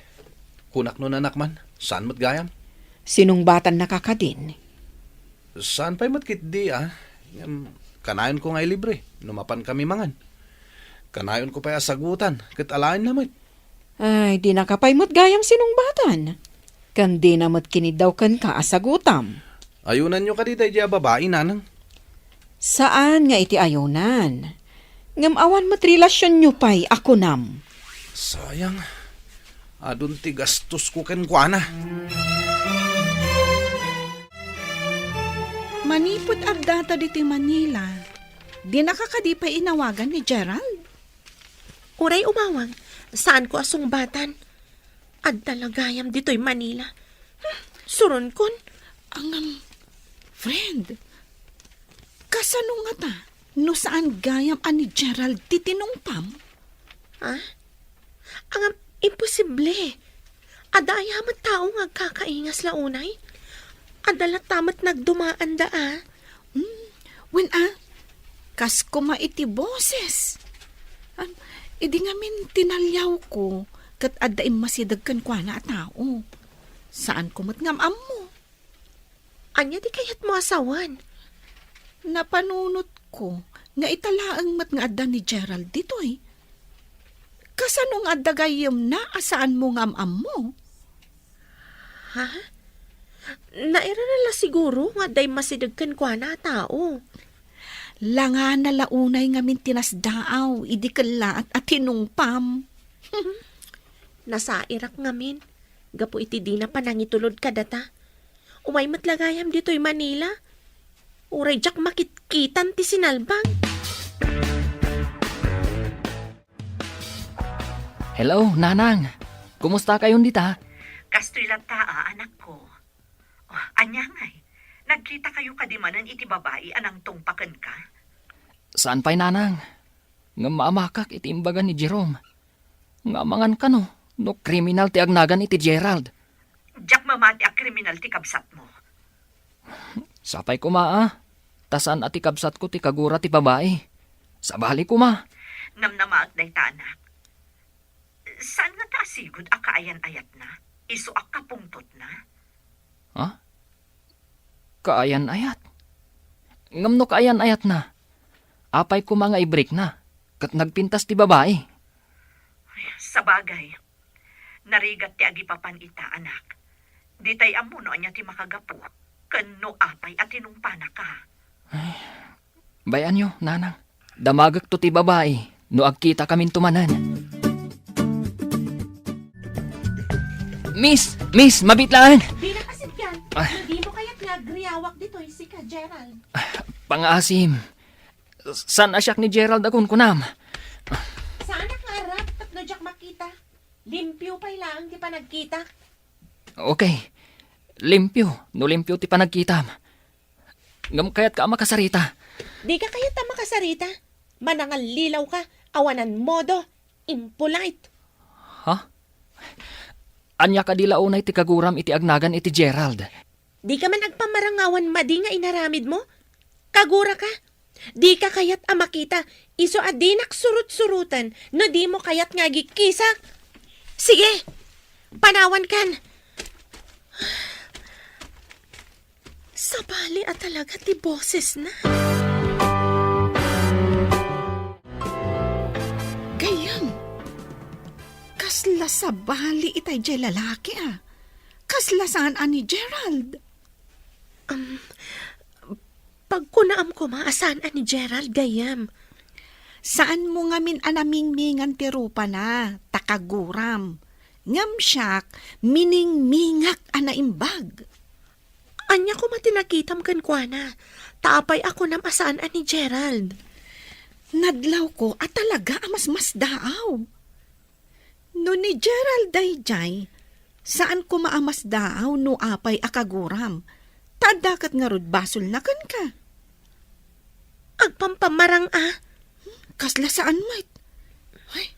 Kunak no nanak man, saan met gayam? Sinungbatannaka kadin? Saan pay met ketdi, a? Ngem, kanayonko nga ilibre no mapankami mangan. Kanayonko pay a sagutan ket alaenna met. Ay, dinaka pay met gayam sinungbatan. Ken dina met kiniddaw kenka a sagutam. Ayunanyo kadi daydiay a babai, nanang? Saan nga iti ayunan. Ngem awan met relasionyo pay a kunam. Sayang. Adun ti gastosko kenkuana. Manipud addata ditoy Manila, dinaka kadi pay inawagan ni Gerald? Uray umawag, saanko a sungbatan. Adda la gayam ditoy Manila. Hmm, suronkon. Ngem, friend, kasano ngata no saan gayam a ni Gerald ti tinungpam? Ha? Ngem, imposible. Adda aya met tao nga agkakaingas la unay? Adda latta met nagdumaanda, a? Hmm, Wen a, kas koma iti boses. Am, idi ngamin tinaliawko, ket adda immasideg kenkuana a tao. Saanko met nga am-ammo. Ania ti kayatmo a sawen? Napanunotko nga ita laeng met nga adda ni Gerald ditoy. Kasano nga adda gayyemna a saanmo nga am-ammo? Ha? Nairara la siguro nga adda immasideg kenkuana a tao. Langana la unay ngamin ti nasdaaw idi kellaat a tinungpam. Nasairak ngamin, gapu iti dina panangitulod kadata. Umay met la gayam ditoy Manila. Uray diak makitkitan ti sinalbag. Hello, Nanang. Kumusta kayon dita? Kastoy latta, a, anakko. Oh, ania ngay? Nagkita kayo kadi manen iti babai a nangtungpa kenka? Saan pay, Nanang. Ngem maamakak iti imbaga ni Jerome. Nga amangan kano no kriminal ti agnagan iti Gerald. Diak mamati a kriminal ti kabsatmo. Sapay koma a, ta saan a ti kabsatko ti kagura ti babai. Sabali koma. Namnamaak dayta, anak. Saan nga ta asigud a kaayan-ayatna? Isu a kapungtotna? Ha? Kaayan-ayat? Ngem no kaayan-ayatna, apay koma nga ibrikna, ket nagpintas ti babai? Ay, sabagay, narigat ti agipapan ita, anak. Ditay ammo no ania ti makagapu, ken no apay a tinungpanaka. Bay-anyo, Nanang. Damagekto ti babai no agkitakaminto manen. Miss! Miss! Mabiit laeng! Dina kasipyan. Ah. No dimo kayat nga agriawak ditoy sika, Gerald. Pangaasim. Saan a siak ni Gerald a kunkunam? Saanak nga arap tapno diak makita. Limpio pay laeng ti panagkitak. Okay. Limpio, no limpio ti panagkitam. Ngem kayatka a makasarita. Dika kayat a makasarita. Manangallilawka, awanan modo, impolite. Ha? Ania kadi la unay ti kaguram iti agnagan iti Gerald? Dika man agpamarangawan madi nga inaramidmo? Kaguraka? Dika kayat a makita, isu a dinak surut-suruten no dimo kayat nga agikkisak. Sige, panawankan. Sabali a talaga ti bosesna. Gayyem, kasla sabali itay diay lalaki a. Kasla saan a ni Gerald. Um, pagkunaam koma a saan a ni Gerald, gayyem. Saanmo ngamin a namingmingan ti rupana, ta kaguram. Ngem siak, miningmingak a naimbag. Ania koma ti nakitam kenkuana? Ta apay a kunam a saan a ni Gerald? Nadlawko a talaga a masmasdaaw. No ni Gerald daydiay, saan koma a masdaaw no apay a kaguram. Ta adda ket ngarud basolna kenka. Agpampamarang a. Kasla saan met. Ay,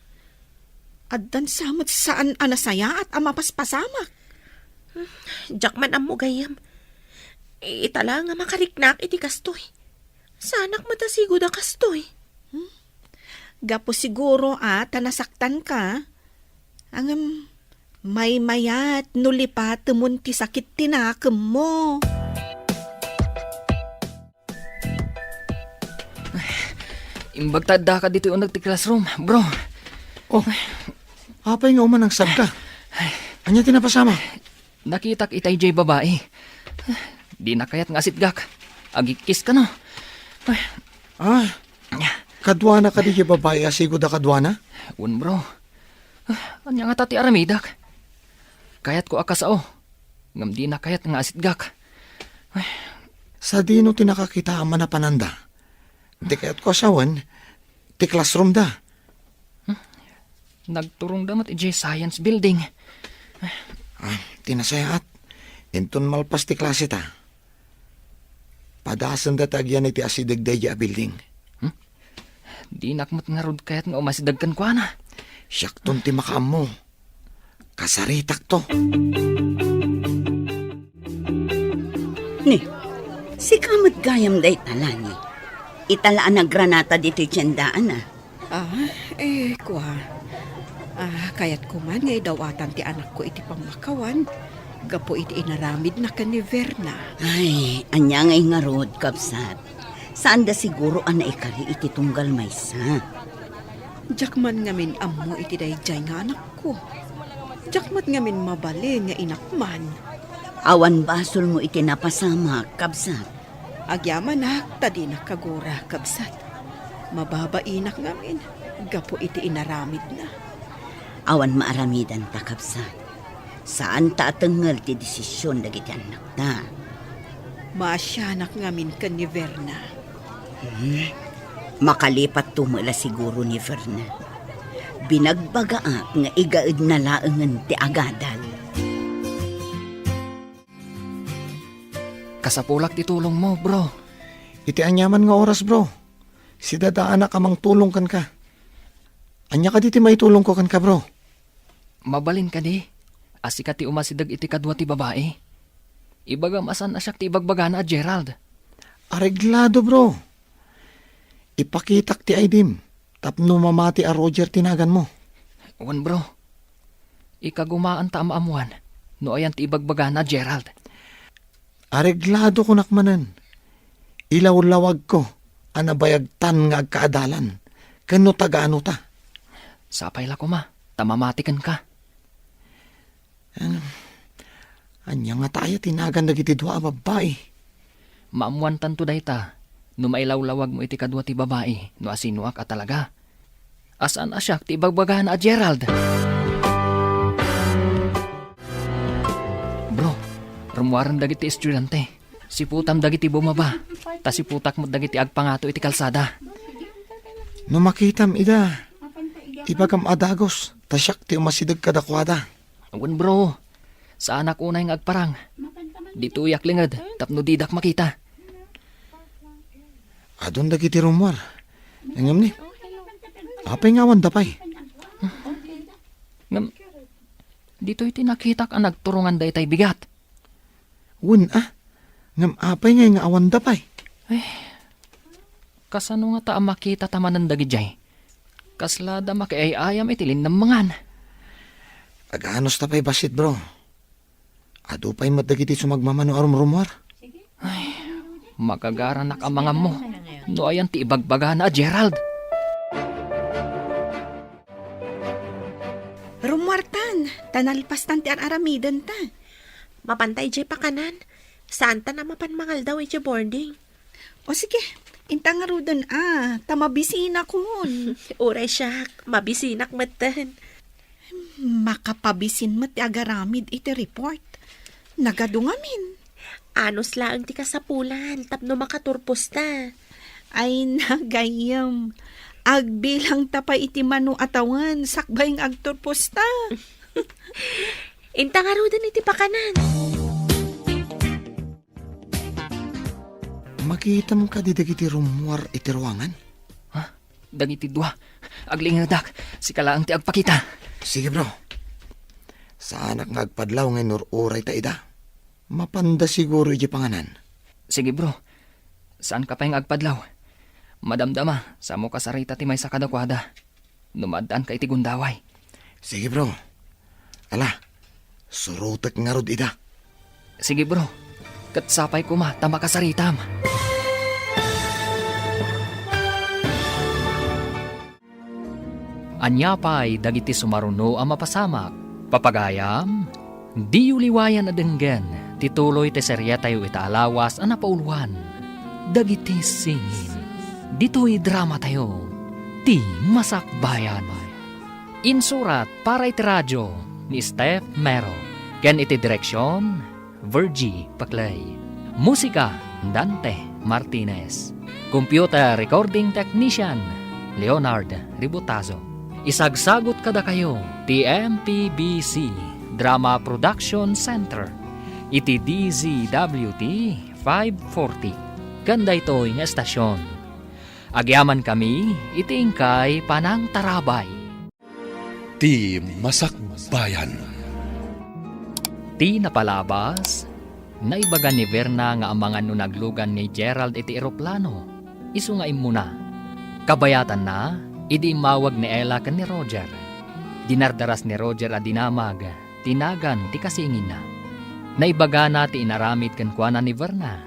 addan sa met saan a nasayaat a mapaspasamak. Diak man ammo gayyem. Ita la nga makariknak iti kastoy. Saanak met a sigud a kastoy. Hmm? Gapu siguro a ta nasaktanka. Ngem, maymayat no lipatemon ti sakit ti nakemmo. Imbag ta addaka ditoy uneg ti classroom, bro. Oh, apay nga umanangsagka? Ania ti napasamak? Nakitak itay diay babai. Dina kayat nga asitgak. Agikkiska, no? Ah, kaduana kadi diay babai a sigud a kaduana? Wen, bro. Ania ngata ti aramidek? Kayatko a kasao. Ngem dina kayat nga asitgak. Sadino ti nakakitaam a napananda? Ti kayatko a sawen, ti classroom da. Hmm? Nagturongda met idiay science building. Ah, ti nasayaat. Inton malpas ti klase ta, padasenda ti agyan iti asideg daydiay a building. Hmm? Dinak met ngarud kayat nga umasideg kenkuana. Siakton ti makaammo. Kasaritakto. Ni, sika met gayam dayta, Lani. Ita la a nagranata ditoy tiendaan, a. Ah, eh, kua. Ah, kayatko man nga idawatan ti anakko iti pammakawan gapu iti inaramidna ken ni Verna. Ay, ania ngay ngarud, kabsat? Saanda siguro a naikari iti tunggal maysa. Diak man ngamin ammo iti daydiay nga anakko. Diak met ngamin mabalin nga inak man. Awan basolmo iti napasamak, kabsat. Agyamanak ta dinak kagura, kabsat. Mababainak ngamin gapu iti inaramidna. Awan maaramidanta, kabsat. Saanta a tengngel ti desision dagiti annakta. Maasianak ngamin ken ni Verna. Hmm. Makalipatto met la siguro ni Verna. Binagbagaak nga igaedna laengen ti agadal. Kasapulak ti tulongmo, bro. Iti aniaman nga oras, bro. Sidadaanak a mangtulong kenka. Ania kadi ti maitulongko kenka, bro? Mabalin kadi a sika ti umasideg iti kadua ti babai? Ibagam a saan a siak ti ibagbagana a Gerald. Areglado, bro. Ipakitak ti I D-m tapno mamati a Roger ti naganmo. Wen, bro. Ikagumaanta a maammuan no ayan ti ibagbagana a Gerald. Areglado, kunak manen. Ilawlawagko a nabayagtan nga agkaadalan ken no taga-ano ta. Sapay la koma ta mamati kenka. Em, ania ngata aya ti nagan dagiti dua a babbai? Maammuantanto dayta no mailawlawagmo iti kadua ti babai no asinoak a talaga. A saan a siak ti ibagbagana a Gerald. Bro, rummuaren dagiti estudiante. Siputam dagiti bumaba, ta siputak met dagiti agpangato iti kalsada. No makitam ida, ibagam a dagus, ta siak ti umasideg kadakuada. Wen, bro. Saanak unay nga agparang. Ditoyak linged tapno didak makita. Adun dagiti rummuar. Ngem ni, apay nga awanda pay? Ngem, ditoy ti nakitak a nagturongan daytay bigat. Wen a, ngem apay ngay nga awanda pay? Eh, kasano ngata a makitata manen dagidiay? Kasla da makiay-ayam iti linnamngan. Aganus ta pay bassit, bro. Adu pay met dagiti sumagmamano a rumrumuar. Ay, makagaranak a mangammo no ayan ti ibagbagana a Gerald. Rummuartan, ta nalpastan ti ar-aramidenta. Mapanta idiay pakanan. Saantan a mapan mangaldaw idiay boarding. O sige, inta ngaruden a, ta mabisinakon. Uray siak, mabisinak metten. Makapabisin met ti agaramid iti report. Nagadu ngamin. Anus laeng ti kasapulan tapno makaturposta. Ay, nagayyem. Agbilangta pay iti mano a tawen sakbay nga agturposta. Inta ngaruden iti pakanan. Makitam kadi dagiti rummuar iti ruangan? Ha? Dagiti dua. Aglingedak. Sika laeng ti agpakita. Sige, bro. Saanak nga agpadlaw nga inur-uray ta ida. Mapanda siguro iti panganan. Sige, bro. Saanka pay nga agpadlaw. Madamdama, samo kasarita ti maysa kadakuada. No maaddaanka iti gundaway. Sige, bro. Ala, surotek ngarud ida. Sige, bro. Ket sapay koma ta makasaritam. Ania pay dagiti sumaruno a mapasamak? Papagayam, diyo liwayan a denggen ti tuloy ti seriatayo ita a lawas a napauluan, Dagiti Singin. Ditoy dramatayo, Ti Masakbayan. Insurat para iti radio ni Steph Mero, ken iti direksion, Virgie Paclay. Musika, Dante Martinez. Computer recording technician, Leonard Ributazo. Isagsagut kadakayo ti M P B C Drama Production Center iti D Z W T five forty. Ken daytoy nga estasion, agyamankami iti inkay panangtarabay. Ti Masakbayan. Ti napalabas, naibaga ni Verna nga amangan no naglugan ni Gerald iti eroplano. isu nga immuna. Kabayatanna, idi immawag ni Ella ken ni Roger, dinardaras ni Roger a dinamag ti nagan ti kasinginna. Naibagana ti inaramid kenkuana ni Verna.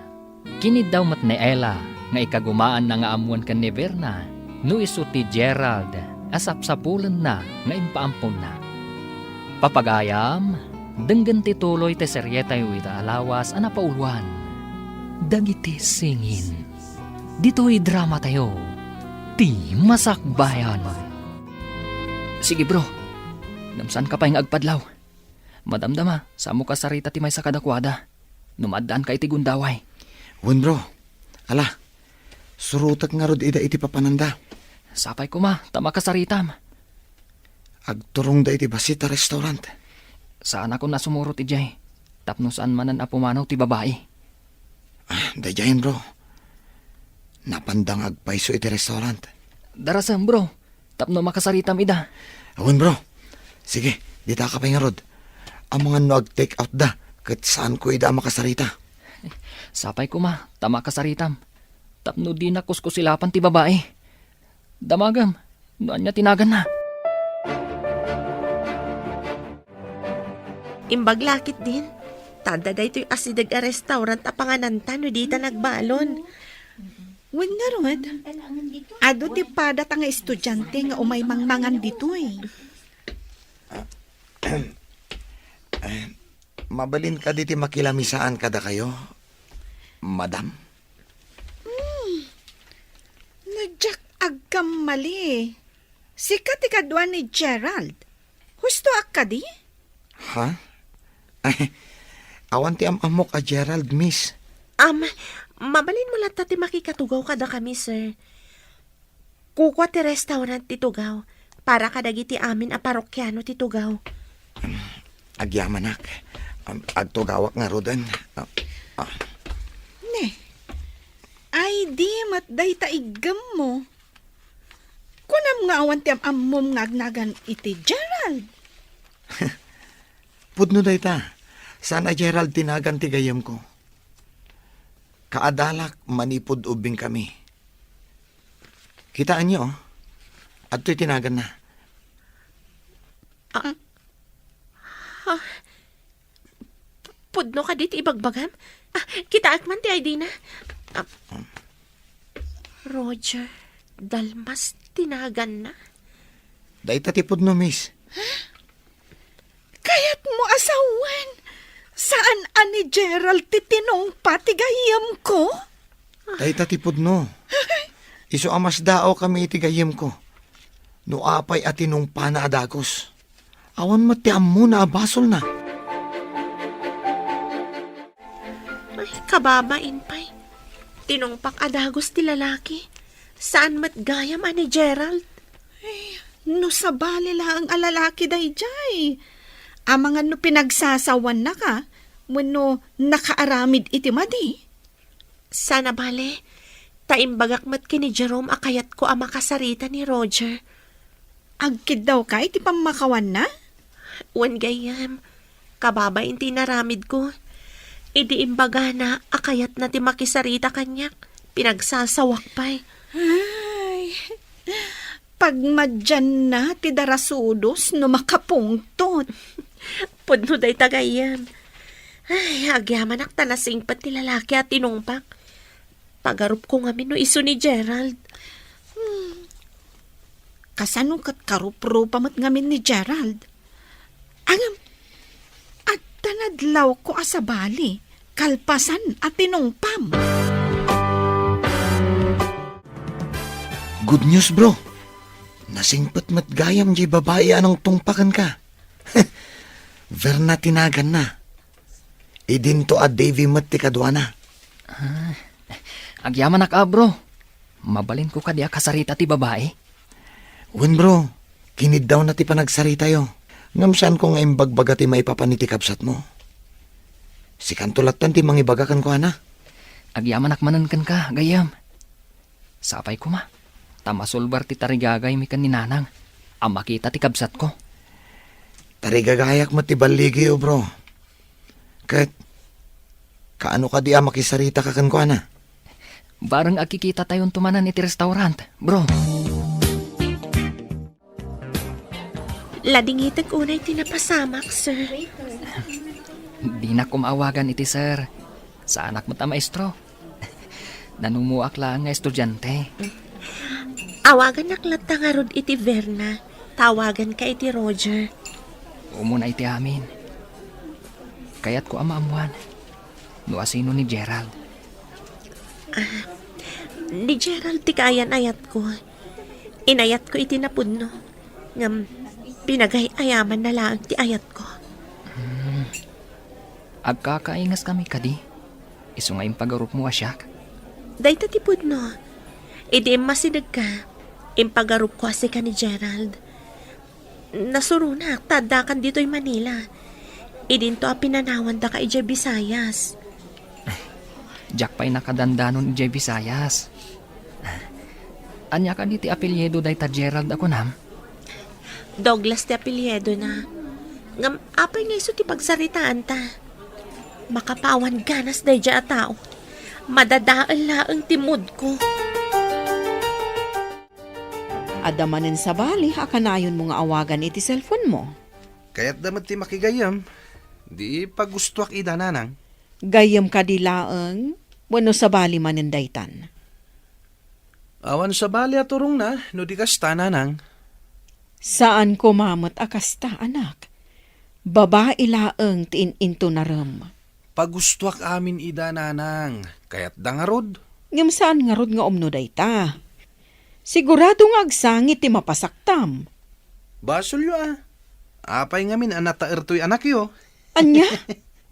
Kiniddaw met ni Ella nga ikagumaanna nga ammoen ken ni Verna no isu ti Gerald a sapsapulenna nga impaamponna. Papagayam, denggen ti tuloy ti serietayo ita a lawas a napauloan, Dagiti Singin. Ditoy dramatayo, ti Masakbayan. Sige, bro. Ngem saanka pay nga agpadlaw. Madamdama, saanmo kasarita ti maysa kadakuada no maaddaanka iti gundaway. Wen, bro. Ala, surotek ngarud ida iti papananda. Sapay koma ta makasaritam. Agturongda iti bassit a restaurant. Saanakon a sumurot idiay, tapno saan manen a pumanaw ti babai. Ah, daydiayen, bro. Napanda nga agpayso iti restaurant. Darasem, bro, tapno makasaritam ida. Awan, bro. Sige, ditaka pay ngarud. Amangan no ag-take out da, ket saanko ida a makasarita. Sapay koma ta makasaritam, tapno dina kuskusilapan ti babai. Damagem no ania ti naganna. Imbag la ketdin, ta adda daytoy asideg a restaurant a pangananta no dita nagbalon. Wen ngarud, adu ti padata nga estudiante nga umay mangmangan ditoy. Eh, mabalin kadi ti makilamisaan kadakayo, madam? Hmm. No diak agkammali, sika ti kadua ni Gerald. Hustoak kadi? Ha? Ay, awan ti am-ammok a Gerald, miss. Am, mabalinmo latta ti makikatugaw kadakami, sir. Kukua ti restaurant ti tugaw para kadagiti amin a parokiano ti tugaw. Agyamanak. Am, agtugawak ngaruden. Ah, ah. Ne. Ay, di met dayta iggemmo. Kunam nga awan ti am-ammom nga agnagan iti Gerald. Pudno dayta. Saan a Gerald ti nagan ti gayyemko. Kaadalak manipud ubbingkami. Kitaenyo, oh. Adtoy ti naganna. Ah. Ah. Pudno kadi ti ibagbagam? Ah, kitaek man ti I D na. Ah, Roger Dalmas ti naganna. Dayta ti pudno, miss. Kayatmo a sawen, saan a ni Gerald ti tinungpa ti gayyemko? Dayta ti pudno. Isu a masdaawkami iti gayyemko. No apay a tinungpana a dagus, awan met ti ammona a basolna. Ay, kababain pay. Tinungpak a dagus ti lalaki. Saan met gayam a ni Gerald? Ay, no sabali laeng a lalaki daydiay. Amangan no pinagsasawannaka, wenno nakaaramid iti madi. Saan a bale, ta imbagak met ken ni Jerome a kayatko a makasarita ni Roger. Agkiddawka iti pammakawanna? Wen gayyem, kababain ti inaramidko. Idi imbagana a kayatna ti makisarita kaniak, pinagsasawak pay. Ay, pagmadianna ti darasudos no makapungtot. Pudno dayta gayyem. Ay, agyamanak ta nasingpet ti lalaki a tinungpak. Pagarupko ngamin no isu ni Gerald. Hmm. Kasano ket karuprupa met ngamin ni Gerald? Ngem, adda nadlawko a sabali, kalpasan a tinungpam. Good news, bro. Nasingpet met gayam diay babai a nangtungpa kenka. Verna ti naganna. Idinto a Davy met ti kaduana. Ah, agyamanak a, bro. Mabalinko kadi a kasarita ti babai? Wen, bro. Kiniddawna ti panagsaritayo. Ngem saanko nga imbagbaga ti maipapan iti kabsatmo. Sikanto latten ti mangibaga kenkuana. Agyamanak manen kenka, gayyem. Sapay koma, ta masulbar ti tarigagaymi ken ni Nanang a makita ti kabsatko. Tarigagayak met ti balligiyo, bro. Ket, kaano kadi a makisaritaka kenkuana? Bareng agkikitatayon to manen iti restaurant, bro. Ladingitek unay ti napasamak, sir. Dinak koma awagan iti sir. Saanak met a maestro. Nanumuak laeng nga estudiante. Awaganak latta ngarud iti Verna. Tawaganka iti Roger. Umuna iti amin. Kayatko a maammuan no asino ni Gerald. Ah, ni Gerald ti kaayan-ayatko. Inayatko iti napudno. Ngem pinagay-ayamanna laeng ti ayatko. Hmm. Agkakaingaskami kadi? Isu nga impagarupmo a siak? Dayta ti pudno. Idi immasidegka, impagarupko a sika ni Gerald. Nasuronak ta addakan ditoy Manila. Idinto a pinanawandaka idiay Visayas. Diak pay nakadandanon idiay Visayas. Ania kadi ti apelyido dayta Gerald a kunam? Douglas ti apelyidona. Ngem apay nga isu ti pagsaritaanta? Makapawan ganas daydiay a tao. Madadael laeng ti moodko. Adda manen sabali a kanayonmo nga awagan iti cellphone-mo? Kayatda met ti makigayyem. Di pagustoak ida, nanang. Gayyem kadi laeng wenno sabali manen daytan? Awan sabali a turongna no di kasta, nanang. Saan koma met a kasta, anak. Babai laeng ti in-intonarem. Pagustoak amin ida, nanang. Kayatda ngarud? Ngem saan ngarud nga umno dayta. Sigurado nga agsangit ti mapasaktam. Basolyo a. Apay ngamin a nataer toy anakyo? Ania?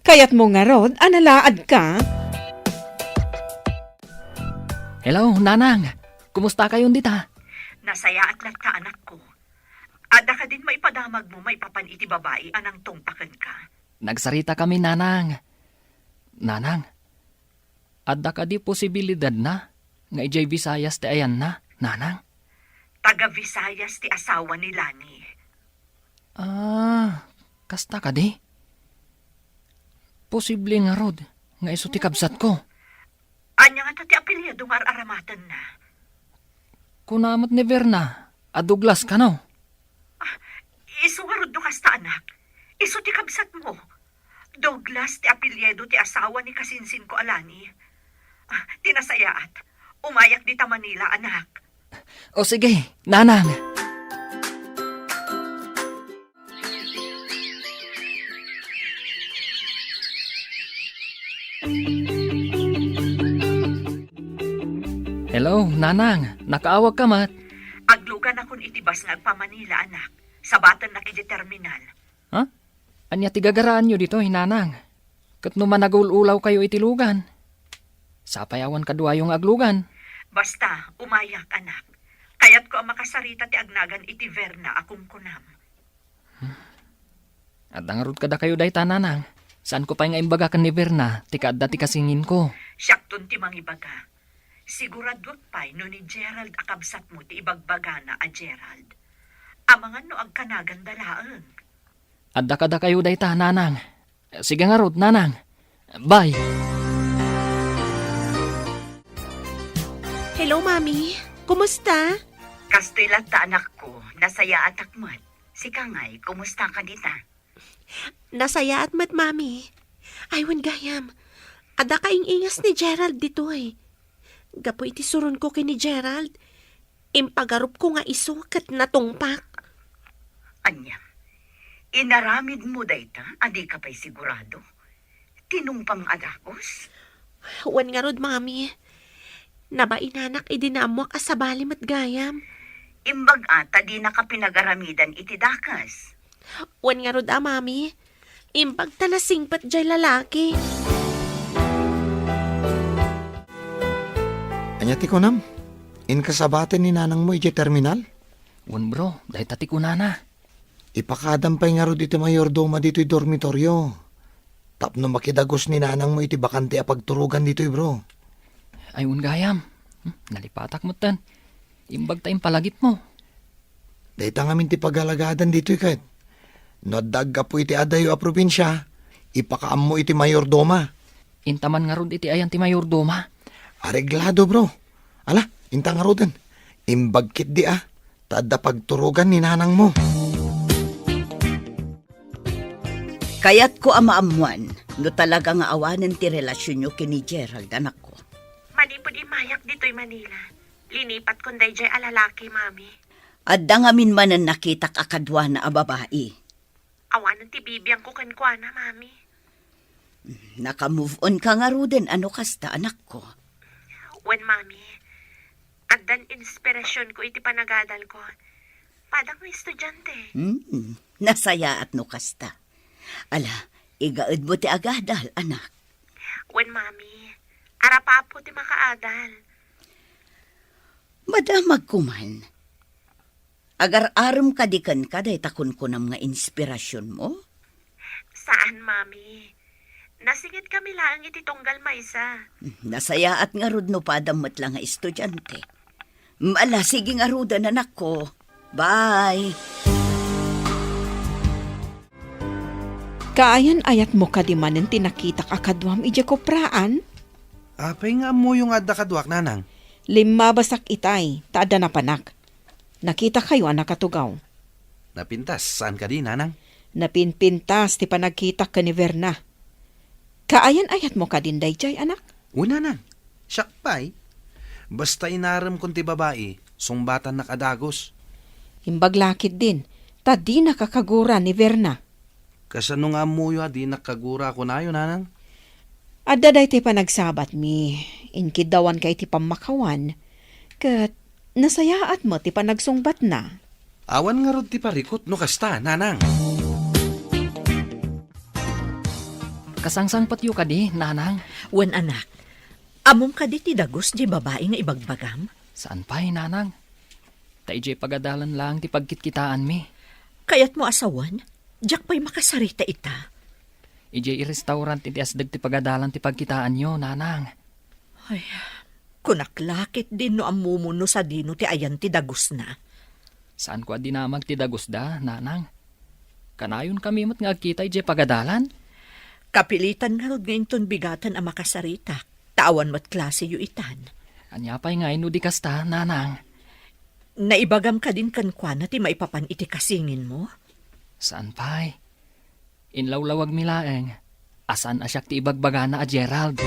Kayatmo ngarud a nalaadka? Hello, Nanang. Kumustakayon dita? Nasayaat latta, anakko. Adda kadin maipadamagmo maipapan iti babai a nangtungpa kenka? Nagsarita kami, Nanang. Nanang, adda kadi posibilidadna nga idiay Visayas ti ayanna, Nanang? Taga Visayas ti asawa ni Lani. Ah, kasta kadi? Posible ngarud nga isu ti kabsatko. Ania ngata ti apelyido nga ar-aramatenna? Kuna met ni Verna a Douglas kano? Ah, isu ngarud no kasta, anak. Isu ti kabsatmo. Douglas ti apelyido ti asawa ni kasinsinko a Lani. Ah, ti nasayaat, umayak dita Manila, anak. O sige, Nanang. Hello, Nanang. Nakaawagka met? Agluganakon iti bus nga agpa-Manila, anak. Sabatennak iti terminal. Ha? Ania ti gagaraanyo ditoy, Nanang? Ket no managul-ulawkayo iti lugan, sapay awan kaduayo nga aglugan. Basta, umayak, anak. Kayatko a makasarita ti agnagan iti Verna a kunkunam. Adda ngarud kadakayo dayta, Nanang. Saanko pay nga imbaga ken ni Verna ti kaadda ti kasinsinko. Siakton ti mangibaga. Siguraduak pay no ni Gerald a kabsatmo ti ibagbagana a Gerald. Amangan no agkanaganda laeng. Adda kadakayo dayta, Nanang. Sige ngarud, Nanang. Bye. Hello, Mami. Kumusta? Kastoy latta, anakko. Nasayaatak met. Sika ngay, kumusta ka dita? Nasayaat met, Mami. Ay, wen gayam. Adda kaing-ingas ni Gerald ditoy. Gapu iti suronko ken ni Gerald, impagarupko nga isu ket natungpak. Ania? Inaramidmo dayta a dika pay sigurado? Tinungpam a dakes? Wen ngarud, Mami. Nabainanak idi naammuak a sabali met gayam. Imbag-a ta dinaka pinagaramidan iti dakes. Wen ngarud a, Mami. Imbag ta nasingpet jay lalaki. Ania ti kunam? Inka sabaten ni nanangmo idiay terminal? Wen, bro, dayta ti kunana. Ipakadam pay ngarud iti mayordoma ditoy dormitorio. Tapno makidagus ni nanangmo iti bakante a pagturogan ditoy, bro. Ay, wen gayam. Hmm, nalipatak metten. Imbag ta impalagipmo. Dayta ngamin ti pagalagadan ditoy ket. No adda aggapu iti adayo a probinsia, ipakaammo iti mayordoma. Intaman ngarud iti ayan ti mayordoma? Areglado, bro. Ala, inta ngaruden. Imbag ketdi a, ta adda pagturogan ni nanangmo. Kayatko a maammuan no talaga nga awanen ti relasionyo ken ni Gerald, anakko. Manipud immayak ditoy Manila, linipatkon daydiay a lalaki, Mami. Adda ngamin manen nakitak a kaduana a babai. Awanen ti bibiangko kenkuana, Mami. Naka-move on ka ngaruden a no kasta, anakko? Wen, Mami. Addan inspirasionko iti panagadalko. Padang nga estudiante. Hmm, nasayaat no kasta. Ala, igaedmo ti agadal, anak. Wen, Mami. Arapapo ti makaadal. Madamagko man. Agar-arem kadi kenka dayta kunkunam nga inspirasionmo? Saan, Mami. Nasingitkami laeng iti tunggal maysa. Nasayaat ngarud no padam met la nga estudiante. Ala, sige ngaruden, anakko. Bye. Kaayan-ayatmo kadi manen ti nakitak a kaduam idiay kupraan? Apay nga ammoyo nga adda kaduak, nanang? Limmabasak itay, ta adda napanak. Nakitakayo a nakatugaw. Napintas, saan kadi, nanang? Napinpintas ti panagkitak ken ni Verna. Kaayan-ayatmo kadin daydiay, anak? Wen, nanang. Siak pay. Basta inaremkon ti babai, sungbatannak a dagus. Imbag la ketdin, ta dina kakagura ni Verna. Kasano nga ammoyo a dinak kagura a kunayo, nanang? Adda daytoy panagsabatmi, inkiddawanka iti pammakawan, ket nasayaat met ti panagsungbatna. Awan ngarud ti parikut no kasta, nanang. Kasangsangpetyo kadi, nanang? Wen, anak. Ammom kadi ti dagus diay babai nga ibagbagam? Saan pay, nanang. Ta idiay pagadalan laeng ti pagkitkitaanmi. Kayatmo a sawen? Diak pay makasarita ita. Idiay restaurant iti asdeg ti pagadalan ti pagkitaanyo, nanang. Ay, kunak la ketdin no ammom no sadino ti ayan ti dagusna. Saanko a dinamag ti dagusda, nanang. Kanayonkami met nga agkita idiay pagadalan. Kapilitan ngarud nga inton bigaten a makasaritak, ta awan met klaseyo itan. Ania pay ngay no di kasta, nanang? Naibagam kadin kenkuana ti maipapan iti kasinginmo? Saan pay. Inlawlawagmi laeng a saan a siak ti ibagbagana a Gerald.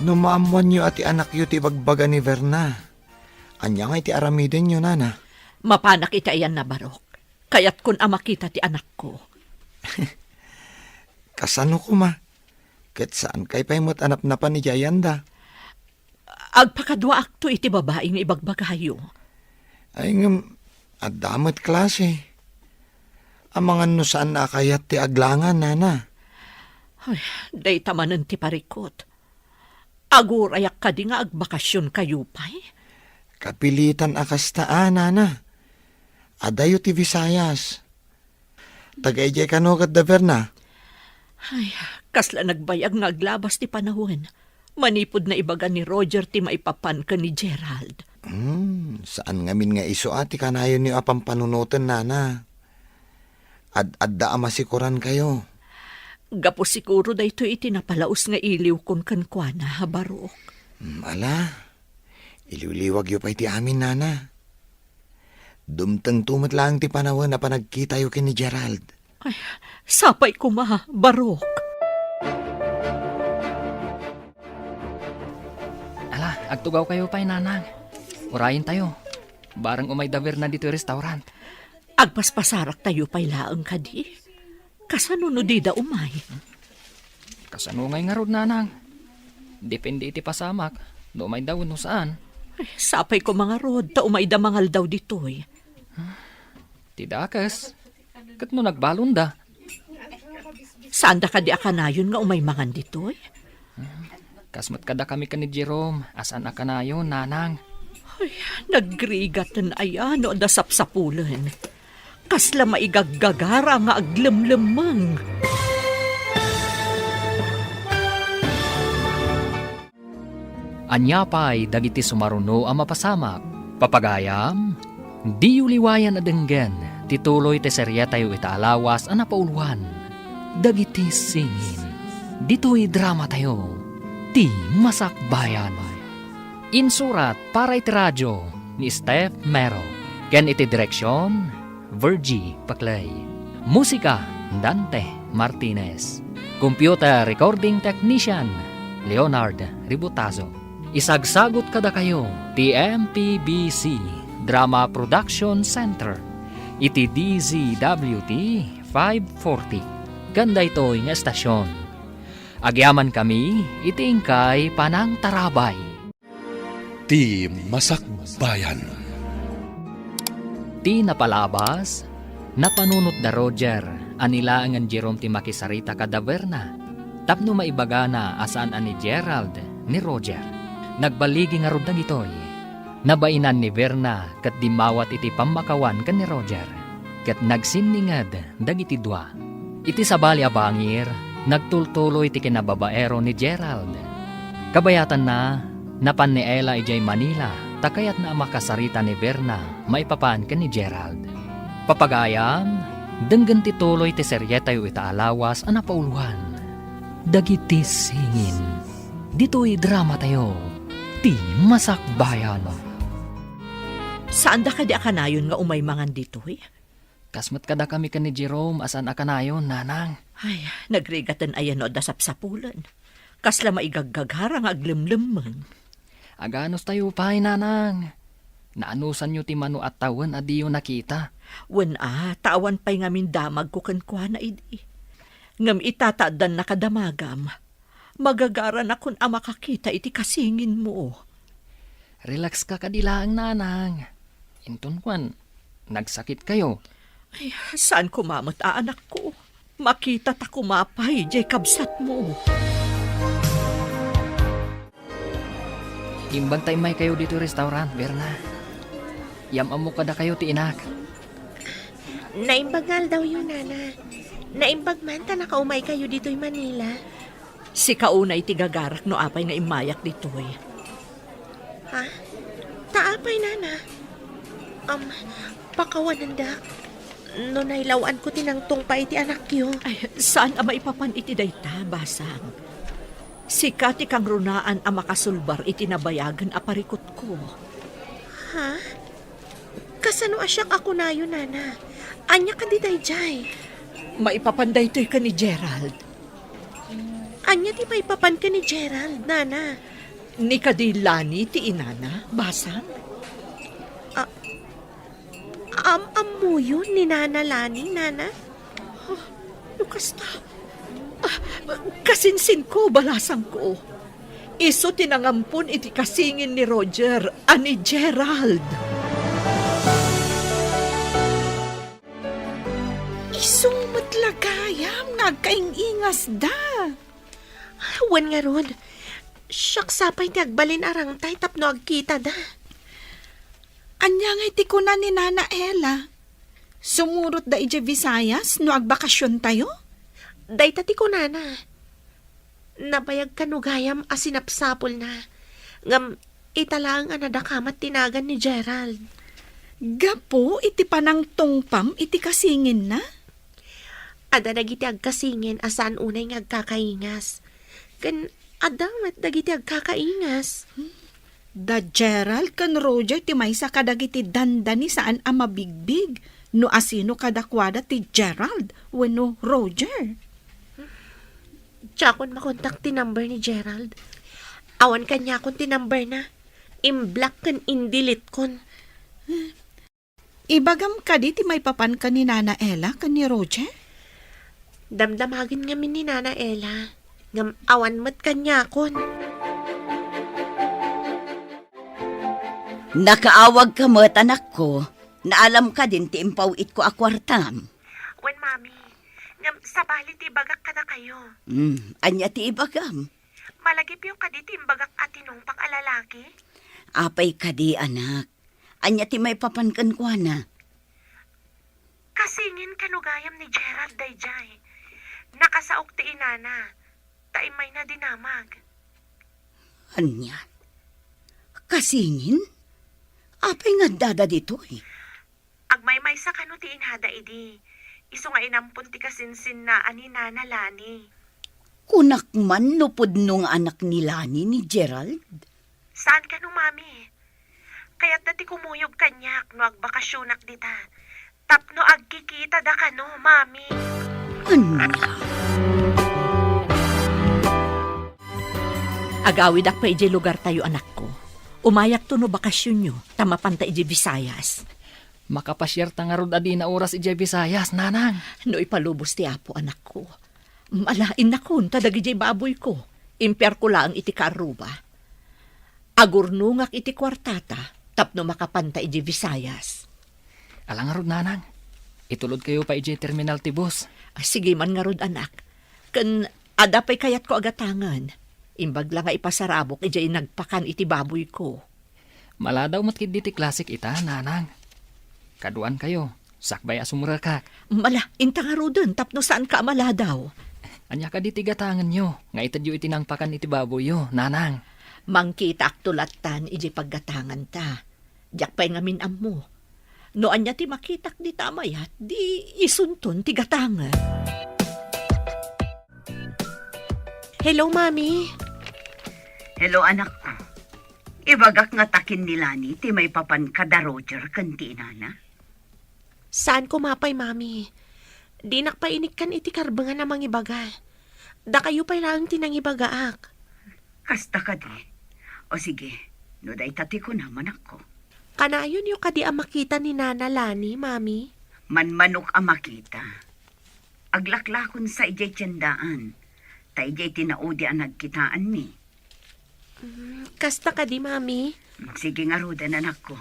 No maammoanyo a ti anakyo ti ibagbaga ni Verna, ania ngay ti aramidenyo, nana? Mapanak iti ayanna, Barok. Kayatkon a makita ti anakko. Kasano koma? Ket saankay pay met a napnapan idiay ayanda? Agpakaduaakto iti babai nga ibagbagayo. Ay, ngem, adda met klase. Amangan no saan a kayat ti aglangan, nana. Ay, dayta manen ti parikut. Agurayak kadi nga agbakasionkayo pay? Kapilitan a kasta a, nana. Adayo ti Visayas. Taga idiay kano ket da Verna? Ay, kasla nagbayag nga aglabas ti panawen. Manipud naibaga ni Roger ti maipapan ken ni Gerald. Hmm, saan ngamin nga isu a ti kanayonyo a pampanunoten, nana. Ad-adda a masikorankayo. Gapu sikuro daytoy iti napalaus nga iliwkon kenkuana, Barok. Hmm, ala. Iliwliwagyo pay ti amin, nana. Dumtengto met laeng ti panawen a panagkitayo ken ni Gerald. Ay, sapay koma, Barok. Ala, agtugawkayo pay, nanang. Urayentayo. Bareng umay da Verna ditoy restaurant. Agpaspasaraktayo pay laeng kadi. Kasano no dida umay? Kasano ngay ngarud, nanang? Depende iti pasamak, no umayda wenno saan. Ay, sapay koma ngarud, ta umayda mangaldaw ditoy. Ti dakes, ket no nagbalonda? Saanda kadi a kanayon nga umay mangan ditoy? Kas met kadakami ken ni Jerome, a saan a kanayon, nanang. Ay, nagrigaten aya no adda sapsapulen. Kasla maigaggagara nga aglemlemmeng. Ania pay dagiti sumaruno a mapasamak? Papagayam, diyo liwayan a denggen ti tuloy ti serietayo ita a lawas a napauluan, Dagiti Singin. Ditoy dramatayo, Ti Masakbayan. Insurat para iti radio ni Steph Mero, ken iti direksion, Virgie Paclay. Musika, Dante Martinez. Computer recording technician, Leonard Ributazo. Isagsagut kadakayo ti M P B C Drama Production Center iti D Z W T five forty. Ken daytoy nga estasion, agyamankami iti inkay panangtarabay. Ti Masakbayan. Ti napalabas, napanunot da Roger a ni laengen Jerome ti makisarita kada Verna tapno maibagana a saan a ni Gerald ni Roger. Nagbaligi ngarud dagitoy. Nabainan ni Verna ket dimmawat iti pammakawan ken ni Roger, ket nagsinninged dagiti dua. Iti sabali a bangir, nagtultuloy ti kinababaero ni Gerald. Kabayatanna, napan ni Ella idiay Manila ta kayatna a makasarita ni Verna maipapan ken ni Gerald. Papagayam, denggen ti tuloy ti serietayo ita a lawas a napauloan, Dagiti Singin. Ditoy dramatayo, Ti Masakbayan. Saanda kadi a kanayon nga umay mangan ditoy? Kas met kadakami ken ni Jerome a saan a kanayon, nanang. Ay, nagrigaten aya no adda sapsapulen. Kasla maigaggagara nga aglemlemmeng. Aganustayo pay, nanang. Naanusanyo ti mano a tawen a diyo nakita. Wen a, ta awan pay ngamin damagko kenkuana idi. Ngem ita ta addan nakadamagam, magagaranakon a makakita iti kasinginmo. Relax ka kadi laeng, nanang. Inton kuan, nagsakit kayo. Ay, saan koma met a anakko? Makita ta koma pay diay kabsatmo. Imbag ta immay kayo ditoy restaurant, Berna. Yam-ammo kadakayo ti inak. Naimbag nga aldawyo, Nana. Naimbag man ta nakaumay kayo ditoy Manila. Sika unay ti gagarak no apay nga immayak ditoy. Ha? Ta apay, Nana? Um, pakawanendak. No nailaw-anko ti nangtungpa iti anakyo. Ay, saan a maipapan iti dayta, basang. Sika ti kangrunaan a makasulbar iti nabayagen a parikutko. Ha? Kasano a siak a kunayo, Nana? Ania kadi daydiay? Maipapan daytoy ken ni Gerald. Ania ti maipapan ken ni Gerald, Nana? Ni kadi Lani ti inana, basang? Ah, am-ammoyo ni Nana Lani, Nana? Ah, no kasta, ah, kasinsinko, balasangko. Isu ti nangampon iti kasingin ni Roger a ni Gerald. Isu met la gayam nga agkaing-ingasda. Wen ngarud, siak sa pay ti agbalin a rangtay tapno agkitada. Ania ngay ti kuna ni Nana Ella? Sumurotda idiay Visayas no agbakasiontayo? Dayta ti kunana. Nabayag kano gayam a sinapsapulna. Ngem ita laeng a nadakamat ti nagan ni Gerald. Gapu iti panangtungpam iti kasinginna? Adda dagiti agkasingin a saan unay nga agkakaingas. Ken adda met dagiti agkakaingas. Da Gerald ken Roger ti maysa kadagiti dandani saan a mabigbig no asino kadakuada ti Gerald wenno Roger. Diakon makontak ti number ni Gerald. Awan kaniakon ti numberna. Imblock ken indeletekon. Ibagam kadi ti maipapan ken ni Nana Ella ken ni Roger? Damdamagen ngamin ni Nana Ella, ngem awan met kaniakon. Nakaawagka met, anakko. Naalam kadin ti impaw-itko a kuartam? Wen, Mami. Ngem sabali ti ibagak kadakayo. Hmm, ania ti ibagam? Malagipyo kadi ti imbagak a tinungpak a lalaki? Apay kadi, anak? Ania ti maipapan kenkuana? Kasingin kano gayam ni Gerald daydiay. Nakasaok ti inana, ta immayna dinamag. Ania? Kasingin? Apay nga addada ditoy? Agmaymaysa kano ti inada idi, isu nga inampon ti kasinsinna a ni Nana Lani. Kunak man no pudno nga anak ni Lani ni Gerald? Saan kano, Mami? Kayatda ti kumuyog kaniak no agbakasionak dita. Tapno agkikitada kano, Mami. Ania? Agawidak pay idiay lugartayo, anakko. Umayakto no bakasionyo, ta mapanta idiay Visayas. Makapasiarta ngarud a dina oras idiay Visayas, nanang. No ipalubos ti Apo, anakko. Ala, innakon, ta dagidiay baboyko, impiarko laeng iti kaarruba. Agurnongak iti kuartata tapno makapanta idiay Visayas. Ala ngarud, nanang. Itulodkayo pay idiay terminal ti bus. Ah, sige man ngarud, anak. Ken adda pay kayatko a gatangen. Imbag la nga ipasarabok idiay nagpakan iti baboyko. Maladaw met ketdi ti klasik ita, nanang. Kaduankayo, sakbay a sumrekak. Ala, inta ngaruden tapno saanka a maladaw. Ania kadi ti gatangenyo nga itedyo iti nangpakan iti baboyyo, nanang? Mangkitaakto lattan idiay paggatanganta. Diak pay ngamin ammo. No ania ti makitak dita a mayat, di isunton ti gatangen. Hello, Mami. Hello, anakko. Ibagak nga takin ni Lani ti maipapan kada Roger ken ti inana. Saan koma pay, Mami. Dinak pay inikkan iti karbengan a mangibaga. Dakayo pay laeng ti nangibagaak. Kasta kadi. O sige, no dayta ti kunam, anakko. Kanayonyo kadi a makita ni Nana Lani, Mami? Manmanok a makita. Aglaklakonsa idiay tiendaan. Ta idiay tinaudi a nagkitaanmi. Mm, kasta kadi, Mami? Sige ngaruden, anakko.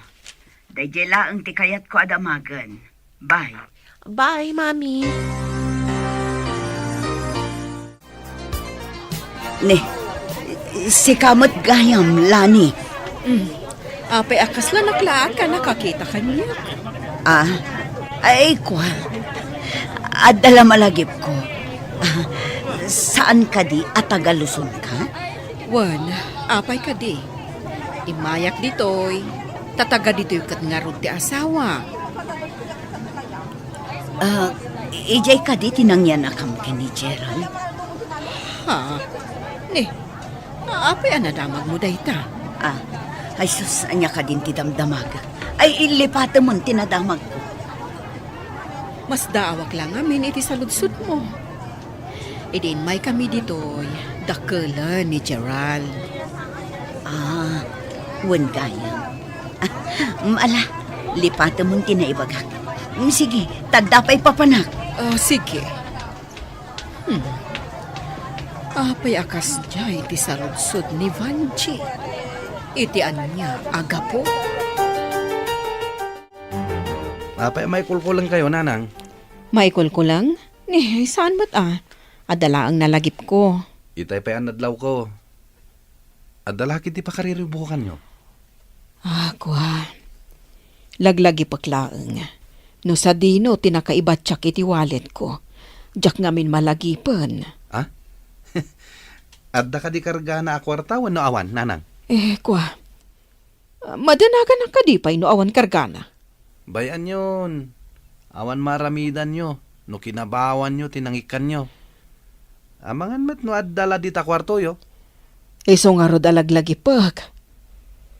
Daydiay laeng ti kayatko a damagen. Bye. Bye, Mami. Ne, sika met gayam, Lani. Mm. Apay a kasla naklaat ka nakakita kaniak? Ah, ay, kua. Adda la malagipko. Ah, saan kadi a taga Luzon ka? Wen, apay kadi? Immayak ditoy, ta taga ditoy ket ngarud ti asawa. Ah, idiay kadi ti nangyanakam ken ni Gerald? Ha? Ni, apay a nadamagmo dayta? Ah, ay sus, ania kadin ti damdamag? Ay, ilipatemon ti nadamagko. Masdaawak la ngamin iti saludsodmo. Idi immaykami ditoy, dakkelen ni Gerald. Ah, wen gayam. Mm, ala, lipatemon ti naibagak. Mm, sige, ta adda pay papanak. Ah, sige. Hmm. Apay a kasdiay ti saludsod ni Vanji? Iti ania a gapu? Apay a maikulkulengkayo, nanang? Maikulkuleng? Ni, saan met a. Adda laeng nalagipko. Itay pay a nadlawko. Adda la ketdi pakariribbukanyo? Ah, kua. Laglagipek laeng. No sadino ti nakaibatiak iti walletko, diak ngamin malagipen. Ah? Adda kadi kargana a kuarta wenno awan, nanang? Eh, kua. Madanaganak kadi pay no awan kargana? Bay-anyon. Awan maaramidanyo no kinabawanyo ti nangikkanyo. Amangan met no adda la dita kuartoyo. Isu ngarud a laglagipek.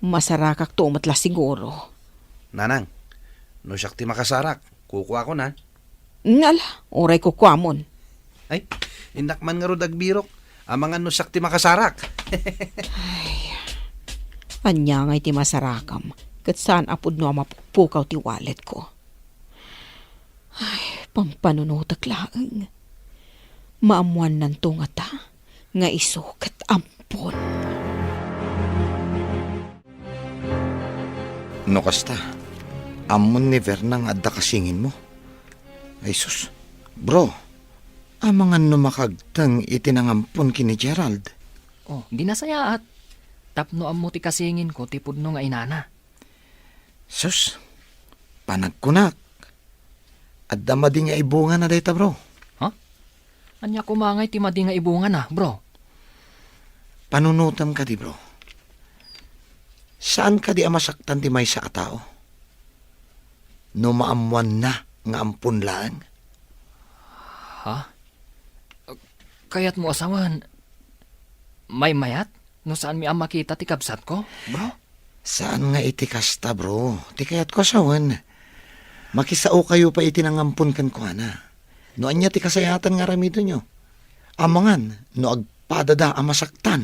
Masarakakto met la siguro. Nanang, no siak ti makasarak, kukuakon, a. Ala, uray kukuamon. Ay, innak man ngarud agbirok. Amangan no siak ti makasarak. Ay, ania ngay ti masarakam? Ket saan a pudno a mapukpukaw ti walletko. Ay, pampanunotek laeng. Maammuannanto ngata nga isu ket ampon. No kasta, ammon ni Verna nga adda kasinginmo? Ay sus, bro, amangan no makagteng iti nangampon ken ni Gerald. Oh, di nasayaat. Tapno ammo ti kasinginko ti pudno nga inana. Sus, panagkunak, adda madi nga ibungana dayta, bro. Ha? Ania koma ngay ti madi nga ibungana, bro? Panunotem kadi, bro. Saan kadi a masaktan ti maysa a tao no maammoanna nga ampon laeng? Ha? Kayatmo a sawen, maymayat no saanmi a makita ti kabsatko, bro? Saan nga iti kasta, bro. Ti kayatko a sawen, makisaokayo pay iti nangampon kenkuana. No ania ti kasayaatan nga aramidenyo, amangan no agpadada a masaktan.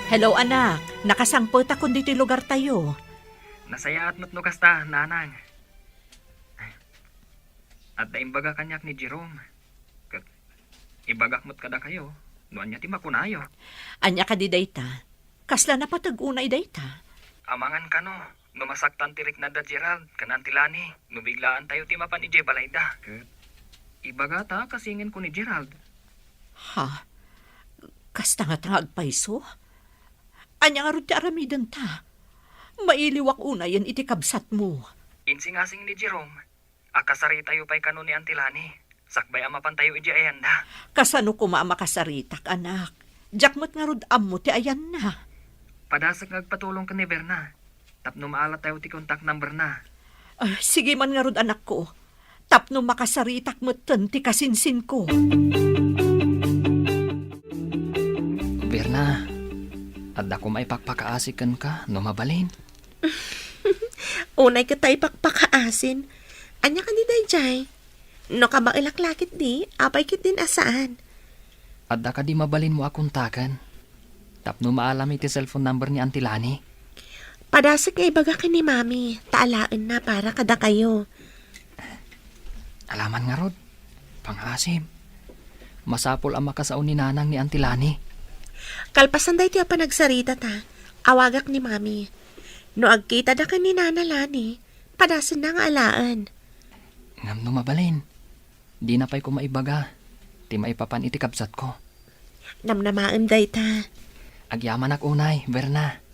Hello, anak. Nakasangpetakon ditoy lugartayo. Nasayaat met no kasta, nanang. Adda imbaga kaniak ni Jerome. Ket ibagak met kadakayo no ania ti makunayo. Ania kadi dayta? Kasla napateg unay dayta? Amangan kano, no masaktan ti riknada Gerald ken Auntie Lani, no biglaantayo ti mapan idiay balayda. Ket ibagata a kasingenko ni Gerald. Ha? Kasta ngata nga agpayso? Ania ngarud ti aramidenta? Mailiwak unayen iti kabsatmo. Insingasing ni Jerome a kasaritayo pay kano ni Auntie Lani, sakbay a mapantayo idiay ayanda. Kasano koma a makasaritak, anak? Diak met ngarud ammo ti ayanna. Padasek nga agpatulong ken ni Berna tapno maalatayo ti contact number na. Ah, sige man ngarud, anakko, tapno makasaritak metten ti kasinsinko. Berna, adda koma ipakpakaasi kenka no mabalin. Unay ket ta ipakpakaasin. Ania kadi daydiay? No kabaelak la ketdi, apay ketdin a saan? Adda kadi mabalinmo a kontaken tapno maalam iti cellphone number ni Auntie Lani? Padasek nga ibaga ken ni Mami, ta alaenna para kadakayo. Alaman ngarud, pangaasim. Masapul a makasao ni Nanang ni Auntie Lani. Kalpasan daytoy a panagsaritata, awagak ni Mami. No agkitada ken ni Nana Lani, padasenna nga alaen. Ngem no mabalin, dina pay koma ibaga ti maipapan iti kabsatko. Namnamaem dayta. Agyamanak unay, Berna.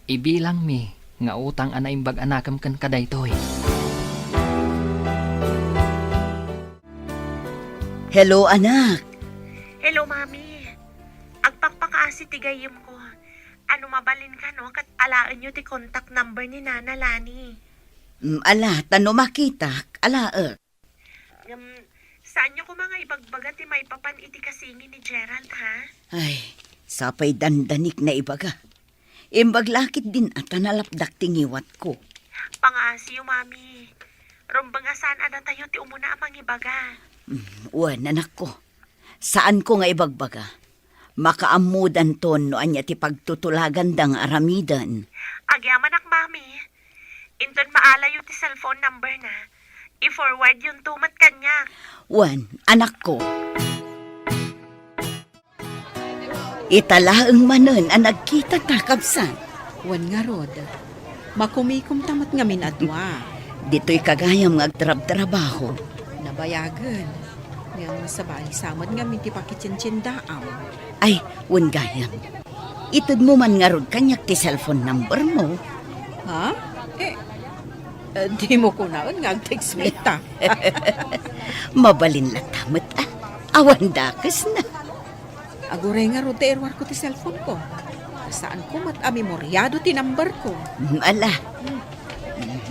Ibilangmi nga utang a naimbag a nakem kenka daytoy. Hello, anak. Hello, Mami. Agpakpakaasi ti gayyemko. Ano mabalin kano ket alaenyo ti contact number ni Nana Lani? Mm, ala, ta no makitak, alaek. Ngem, saanyo koma nga ibagbaga ti maipapan iti kasingi ni Gerald, ha? Ay, sapay dandanik naibaga. Imbag la ketdin a ta nalapdak ti ngiwatko. Pangaasiyo, Mami. Rumbeng a saan a datayo ti umuna a mangibaga. Mm, wen, anakko. Saanko nga ibagbaga. Makaammodanton no ania ti pagtutulaganda nga aramiden. Agyamanak, Mami. Inton maalayo ti cellphone number na, i-forward yonto met kaniak. Wen, anakko. Ita laeng manen a nagkitata, kabsat. Wen ngarud, makumikomta met ngamin a dua. Ditoy kagayam nga agtrabtrabaho. Nabayagen. Ngem sabali sa met ngamin ti pakitientiendaam. Ay, wen gayam. Itedmo man ngarud kaniak ti cellphone number mo. Ha? Eh, eh, dimo kunaen nga ag-text mi ita. Mabalin latta met, a. Awan dakesna. Aguray ngarud ta iruarko ti cellphone ko. Saanko met a memoriado ti number ko. Mm, ala.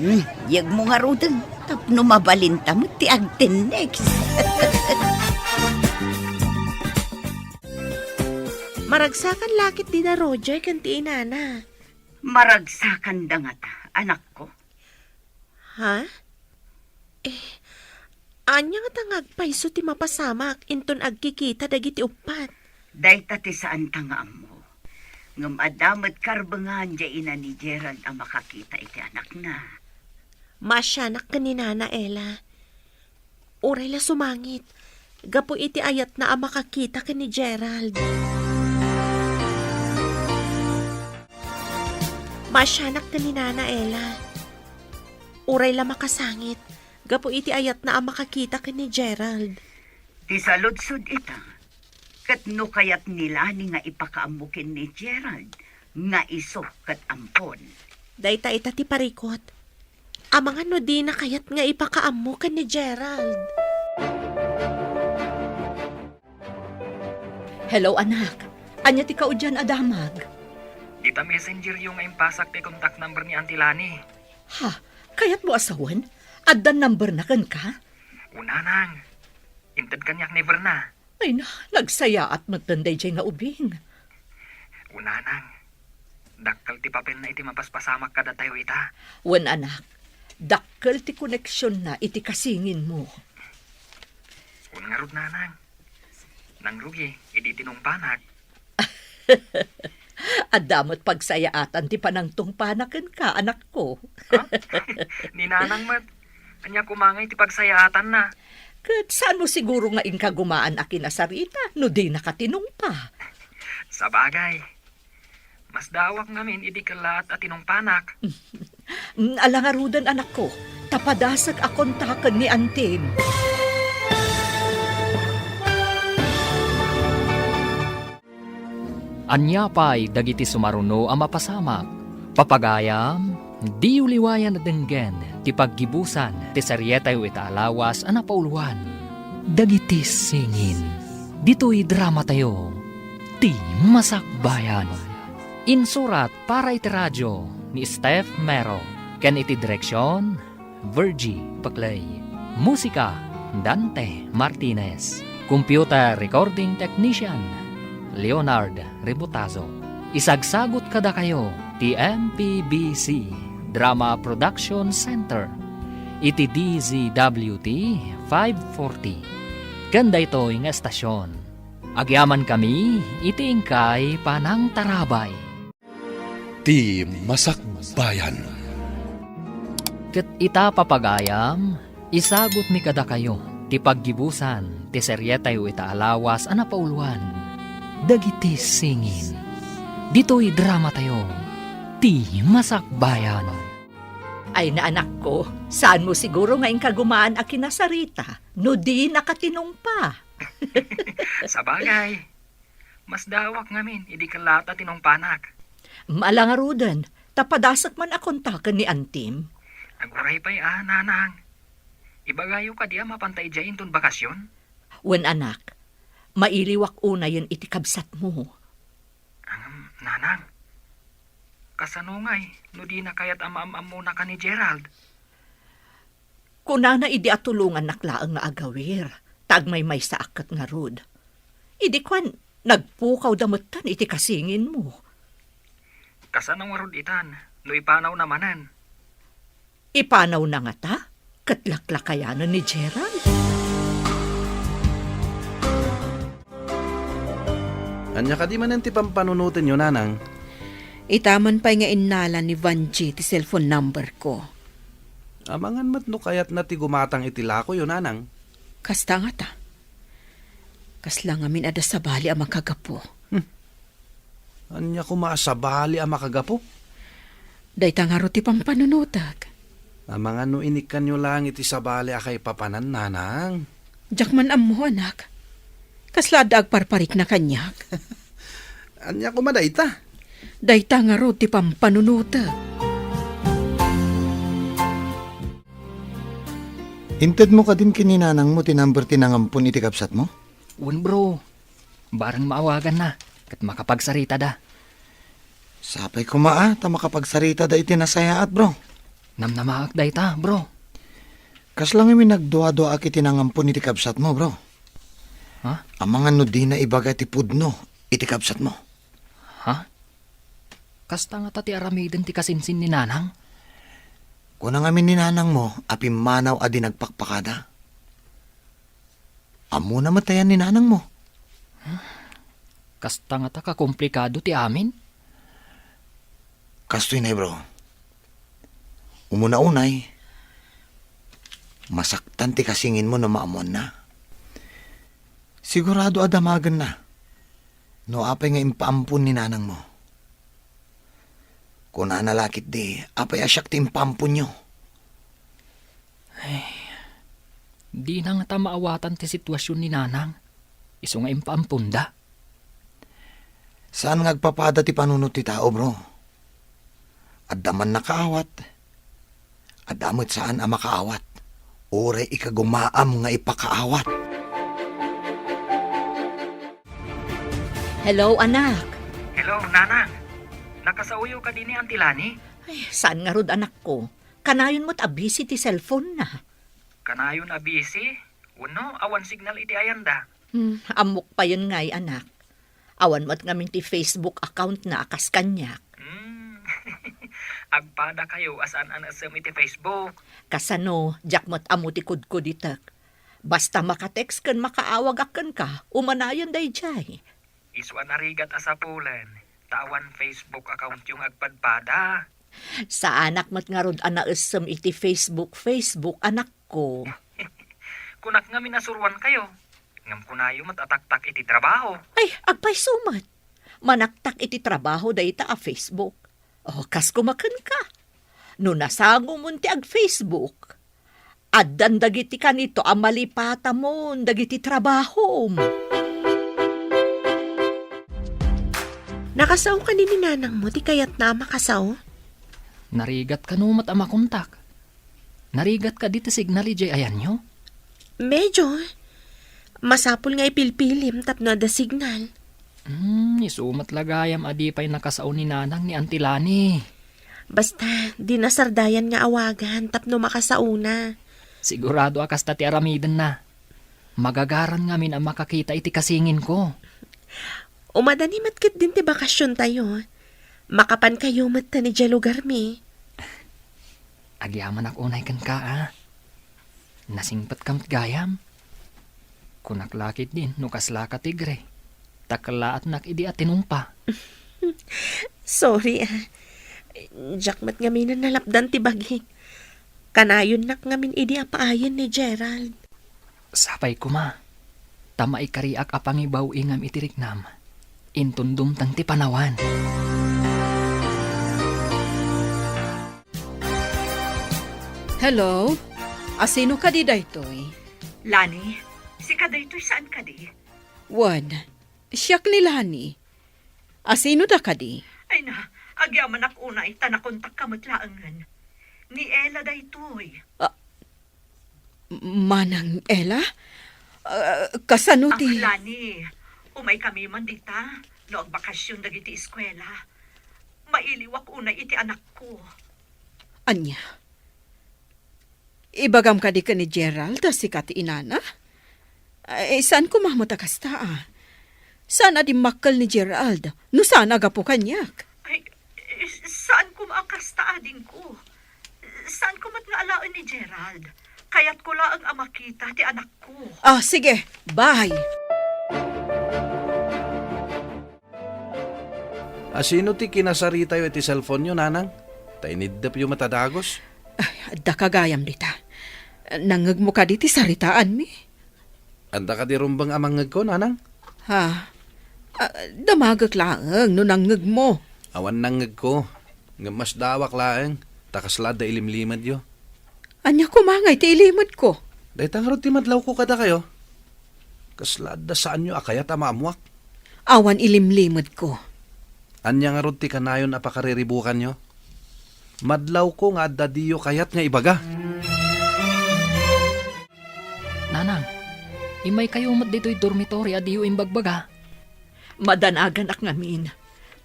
Mm, yegmo ngaruden tapno mabalinta met ti agtennext. Maragsakan la ketdi da Roger ken ti inana. Maragsakanda ngata, anakko. Ha? Eh, ania ngata nga agpayso ti mapasamak inton agkikita dagiti uppat? Dayta ti saanta nga ammo. Ngem adda met karbengan diay ina ni Gerald a makakita iti anakna. Maasianak ken ni Nana Ella. Uray la sumangit, gapu iti ayatna a makakita ken ni Gerald. Maasianak ken ni Nana Ella. Uray la makasangit, gapu iti ayatna a makakita ken ni Gerald. Ti saludsod ita, ket no kayat ni Lani nga ipakaammo ken ni Gerald nga isu ket ampon. Dayta ita ti parikut. Amangan no dina kayat nga ipakaammo ken ni Gerald. Hello, anak. Ania ti kaudian a damag? Dita messenger yo nga impasak ti contact number ni Auntie Lani. Ha? Kayatmo a sawen? Adda number na kenka? O nanang, inted kaniak ni Verna. Ay na, nagsayaat metten daydiay nga ubing. O nanang, dakkel ti papelna iti mapaspasamak kadatayo ita. Wen, anak, dakkel ti koneksionna iti kasinginmo. Wen ngarud, nanang, nangrugi idi tinungpanak. Adda met pagsayaatan ti panangtungpana kenka, anakko. Ha? Ni nanang met, ania koma ngay ti pagsayaatanna? Ket saanmo siguro nga inkagumaan a kinasarita no dinaka tinungpa? Sabagay, masdaawak ngamin idi kellaat a tinungpanak. Mm, ala ngaruden, anakko, ta padasek a kontaken ni antim. Ania pay dagiti sumaruno a mapasamak? Papagayam, diyo liwayan a denggen ti paggibusan ti serietayo ita a lawas a napauluan. Dagiti singin, ditoy dramatayo, Ti Masakbayan. Insurat para iti radio ni Steph Mero, ken iti direksion, Virgie Paclay. Musika, Dante Martinez. Computer recording technician, Leonard Rebotazo. Isagsagut kadakayo ti M P B C Drama Production Center iti D Z W T five forty. Ken daytoy nga estasion, agyamankami iti inkay panangtarabay. Ti Masakbayan. Ket ita, papagayam, isagutmi kadakayo ti paggibusan ti serietayo ita a lawas a napauluan, Dagiti Singin. Ditoy dramatayo, Ti Masakbayan. Ay na, anakko, saanmo siguro nga inkagumaan a kinasarita no dinaka tinungpa? Sabagay, masdaawak ngamin idi kellaat a tinungpanak. Ala ngaruden, ta padasek man a kontaken ni antim. Aguray pay a, nanang. Ibagayo kadi a mapanta idiay inton bakasion? Wen, anak, mailiwak unayen iti kabsatmo. Ngem, nanang, kasano ngay no dina kayat a maam-ammonaka ni Gerald? Kunana idi atulongannak laeng nga agawir, ta agmaymaysaak ket ngarud. Idi kuan, nagpukawda metten iti kasinginmo. Kasano ngarud itan no ipanawna manen? Ipanawna ngata ket laklakayanen ni Gerald. Ania kadi manen ti pampanunotenyo, nanang? Ita man pay nga innala ni Vangie ti cellphone number ko. Amangan met no kayatna ti gumatang iti lakoyo, nanang. Kasta ngata. Kasla ngamin adda sabali a makagapu. Hmm. Ania koma a sabali a makagapu? Dayta ngarud ti pampanunotek. Amangan no inikkanyo laeng iti sabali a kaipapanan, nanang. Diak man ammo, anak. Kasla adda agparparikna kaniak? Ania koma dayta? Dayta ngarud ti pampanunotek. Intedmo kadin ken ni nanangmo ti number ti nangampon iti kabsatmo? Wen, bro. Bareng maawaganna, ket makapagsaritada. Sapay koma a ta makapagsaritada iti nasayaat, bro. Namnamaak dayta, bro. Kasla ngamin nagduaduaak iti nangampon iti kabsatmo, bro. Ha? Amangan no dina ibaga ti pudno iti kabsatmo. Ha? Kasta ngata ti aramiden ti kasinsin ni nanang? Kuna ngamin ni nanangmo a pimmanaw a di nagpakpakada. Ammona met ayan ni nanangmo. Kasta ngata kakomplikado ti amin? Kastoy nay, bro. Umuna unay, masaktan ti kasinginmo no maammoanna. Sigurado a damagenna no apay nga impaampon ni nanangmo. Kunana la ketdi, apay a siak ti impaamponyo? Ay, dina ngata maawatan ti situasion ni nanang, isu nga impaamponda. Saan nga agpapada ti panunot ti tao, bro. Adda man nakaawat, adda met saan a makaawat. Uray ikagumaam nga ipakaawat. Hello, anak. Hello, nanang. Nakasaoyo kadi ni Auntie Lani? Ay, saan ngarud, anakko? Kanayon met a busy ti cellphone na. Kanayon a busy? Wenno awan signal iti ayanda? Hmm, ammok payen ngay, anak. Awan met ngamin ti Facebook account na a kas kaniak. Hmm. Agpadakayo a saan a naessem iti Facebook. Kasano, diak met ammo ti kudkuditek. Basta maka-text ken makaawagak kenka, umanayon daydiay. Isu a narigat a sapulen, ta awan Facebook accountyo nga agpadpada. Saanak met ngarud a naessem iti Facebook, Facebook, anakko. Kunak ngamin a suruankayo, ngem kunayo met a taktak iti trabaho. Ay, agpayso met. Manaktak iti trabaho dayta a Facebook. O, kas koma kenka. No nasangomon ti ag-Facebook, addan dagiti kanito a malipatamon dagiti trabahom. Nakasao kadi ni nanangmo ti kayatna a makasao? Narigat kano met a makontak? Narigat kadi ti signal idiay ayanyo? Medyo. Masapul nga ipilpilim tapno adda signal. Hmm, isu met la gayam a di pay nakasao ni nanang ni Auntie Lani. Basta, di nasardayan nga awagan tapno makasaona. Sigurado a kasta ti aramidenna. Magagaran ngamin a makakita iti kasinginko. Umadani met ketdin ti bakasiontayo. Makapankayo met ta idiay lugarmi. Agyamanak unay kenka, a. Nasingpetkam gayam. Kunak la ketdin no kasla ka tigre, ta kellaatnak idi a tinungpa. Sorry, a. Diak met ngamin a nalapdan ti bagik. Kanayonnak ngamin idi a paayen ni Gerald. Sapay koma, ta maikariak a pangibaw-ingam iti riknam. Inton dumteng ti panawan. Hello? Asino kadi daytoy? Lani, sika daytoy saan kadi? Wen, siak ni Lani. Asino da kadi? Ay na, agyamanak unay ta nakontakka met laengen. Ni Ella daytoy. Ah, Manang Ella? Ah, kasano ti Ah, Lani, umaykami man dita, no agbakasion dagiti eskuela. Mailiwak unay iti anakko. Ania? Ibagam kadi ken ni Gerald a sika ti inana? Ay, saan koma met a kasta, a. Saan a dimmakkel ni Gerald no saan a gapu kaniak? Ay, saan koma a kasta, adingko. Saan koma nga alaen ni Gerald. Kayatko laeng a makita ti anakko. Ah, sige. Bye. Asino ti kinasaritayo iti cellphone-yo, nanang? Ta iniddepyo met a dagus. Ay, adda ka gayam dita. Nangngegmo kadi ti saritaanmi? Adda kadi rumbeng a mangngegko, nanang? Ha? Ah, damagek laeng no nangngegmo. Awan nangngegko. Ngem masdaawak laeng, ta kasla adda ilimlimedyo. Ania koma ngay ti ilimedko? Dayta ngarud ti madlawko kadakayo. Kasla adda saanyo a kayat a maammuak. Awan ilimlimedko. Ania ngarud ti kanayon a pakariribukanyo? Madlawko nga adda diyo kayat nga ibaga. Nanang, immaykayo met ditoy dormitory a diyo imbagbaga. Madanaganak ngamin,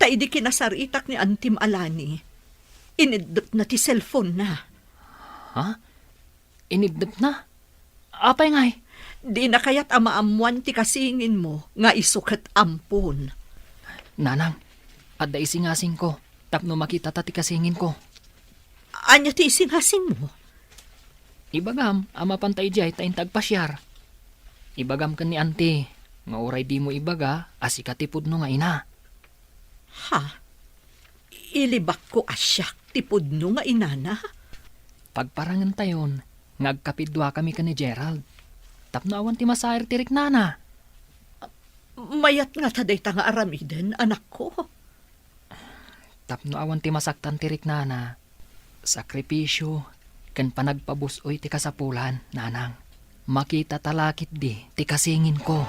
ta idi kinasaritak ni Antim a Lani, iniddepna ti cellphone-na. Ha? Iniddepna? Apay ngay? Dina kayat a maammoan ti kasinginmo nga isu ket ampon. Nanang, adda isingasingko tapno makitata ti kasinginko. Ania ti isingasingmo? Ibagam a mapanta idiay ta inta agpasiar. Ibagam ken ni Auntie nga uray dimo ibaga a sika ti pudno nga ina. Ha? Ilibakko a siak ti pudno nga inana? Pagparangentayon nga agkapidduakami ken ni Gerald tapno awan ti masair ti riknana. Mayat ngata dayta nga aramiden, anakko? Tapno awan ti masaktan ti riknana, sakripisio ken panagpabus-oy ti kasapulan, nanang. Makitata la ketdi ti kasinginko.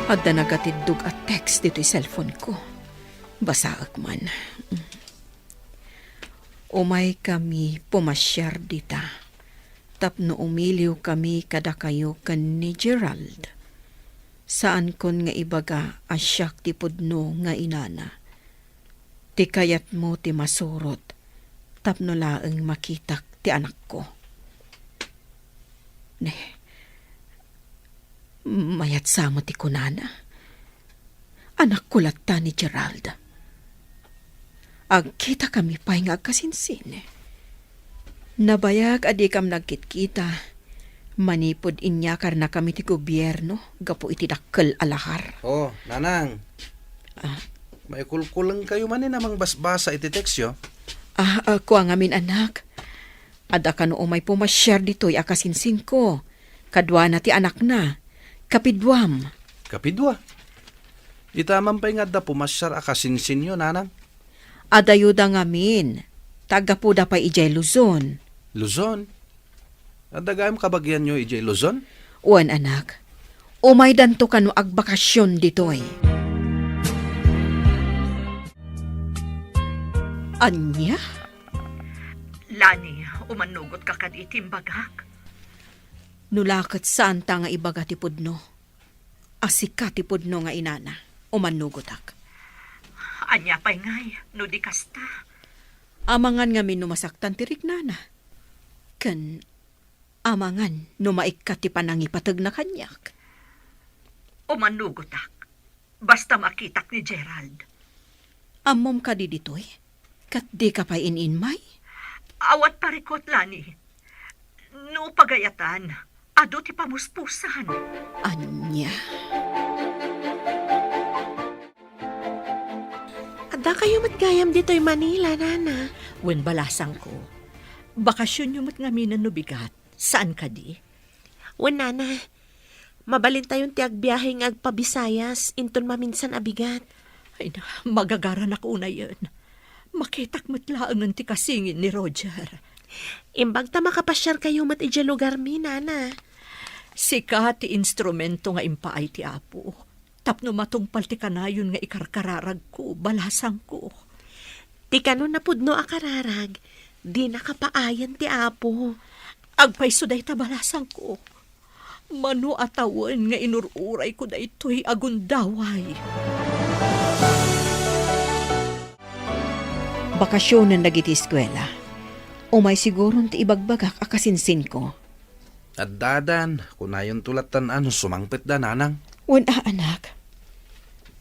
Adda nagatiddog a text ditoy cellphone-ko. Basaek man. Umaykami pumasiar dita tapno umiliwkami kadakayo ken ni Gerald. Saankon nga ibaga a siak ti pudno nga inana. Ti kayatmo ti masurot, tapno laeng makitak ti anakko. Ne, mayat sa met ti kunana. Anakko latta ni Gerald. Agkitakami pay nga agkasinsin. Nabayag a dikam nagkitkita manipud inyakarnakami ti gobierno gapu iti dakkel a lahar. Oh, Nanang. Ah. Maikulkulengkayo manen a mangbasbasa iti tekstyo? Ah, ah, kua ngamin, anak. Adda kano umay pumasiar ditoy a kasinsinko. Kaduana ti anakna. Kapiduam. Kapidua? Ita man pay nga adda pumasiar a kasinsinyo, Nanang? Adayuda ngamin. Taggapuda pay idiay Luzon. Luzon? Adda gayam kabagianyo idiay Luzon? Wen, anak. Umaydanto kano agbakasion ditoy. Ania? Lani, umannugot ka kadi iti imbagak? No la ket saanta nga ibaga ti pudno a sika ti pudno nga inana, umannugotak. Ania pay ngay no di kasta? Amangan ngamin no masaktan ti riknana. Ken amangan no maikkat ti panangipategna kaniak. Umannugotak. Basta makitak ni Gerald. Ammom kadi ditoy? Ket dika pay in-inmay? Awan parikut, Lani. No pagayatan, adu ti pamuspusan. Ania? Addakayo met gayam ditoy Manila, Nana. Wen, balasangko. Bakasionyo met ngamin no bigat. Saan kadi? Wen, Nana. Mabalintayon ti agbiahe nga agpa-Visayas inton maminsan a bigat. Ay na, magagaranak unayen. Makitak met laengen ti kasingin ni Roger. Imbag ta makapasiarkayo met idiay lugarmi, Nana. Sika ti instrumento nga impaay ti Apo tapno matungpal ti kanayon nga ikarkararagko, balasangko. Ti kano napudno a kararag, dina kapaayan ti Apo. Agpayso dayta, balasangko. Mano a tawen nga inur-urayko daytoy a gundaway. Bakasionen dagiti eskuela. Umay siguron ti ibagbagak a kasinsinko. Addadan, kunayonto lattan a no sumangpetda, Nanang. Wen a, anak.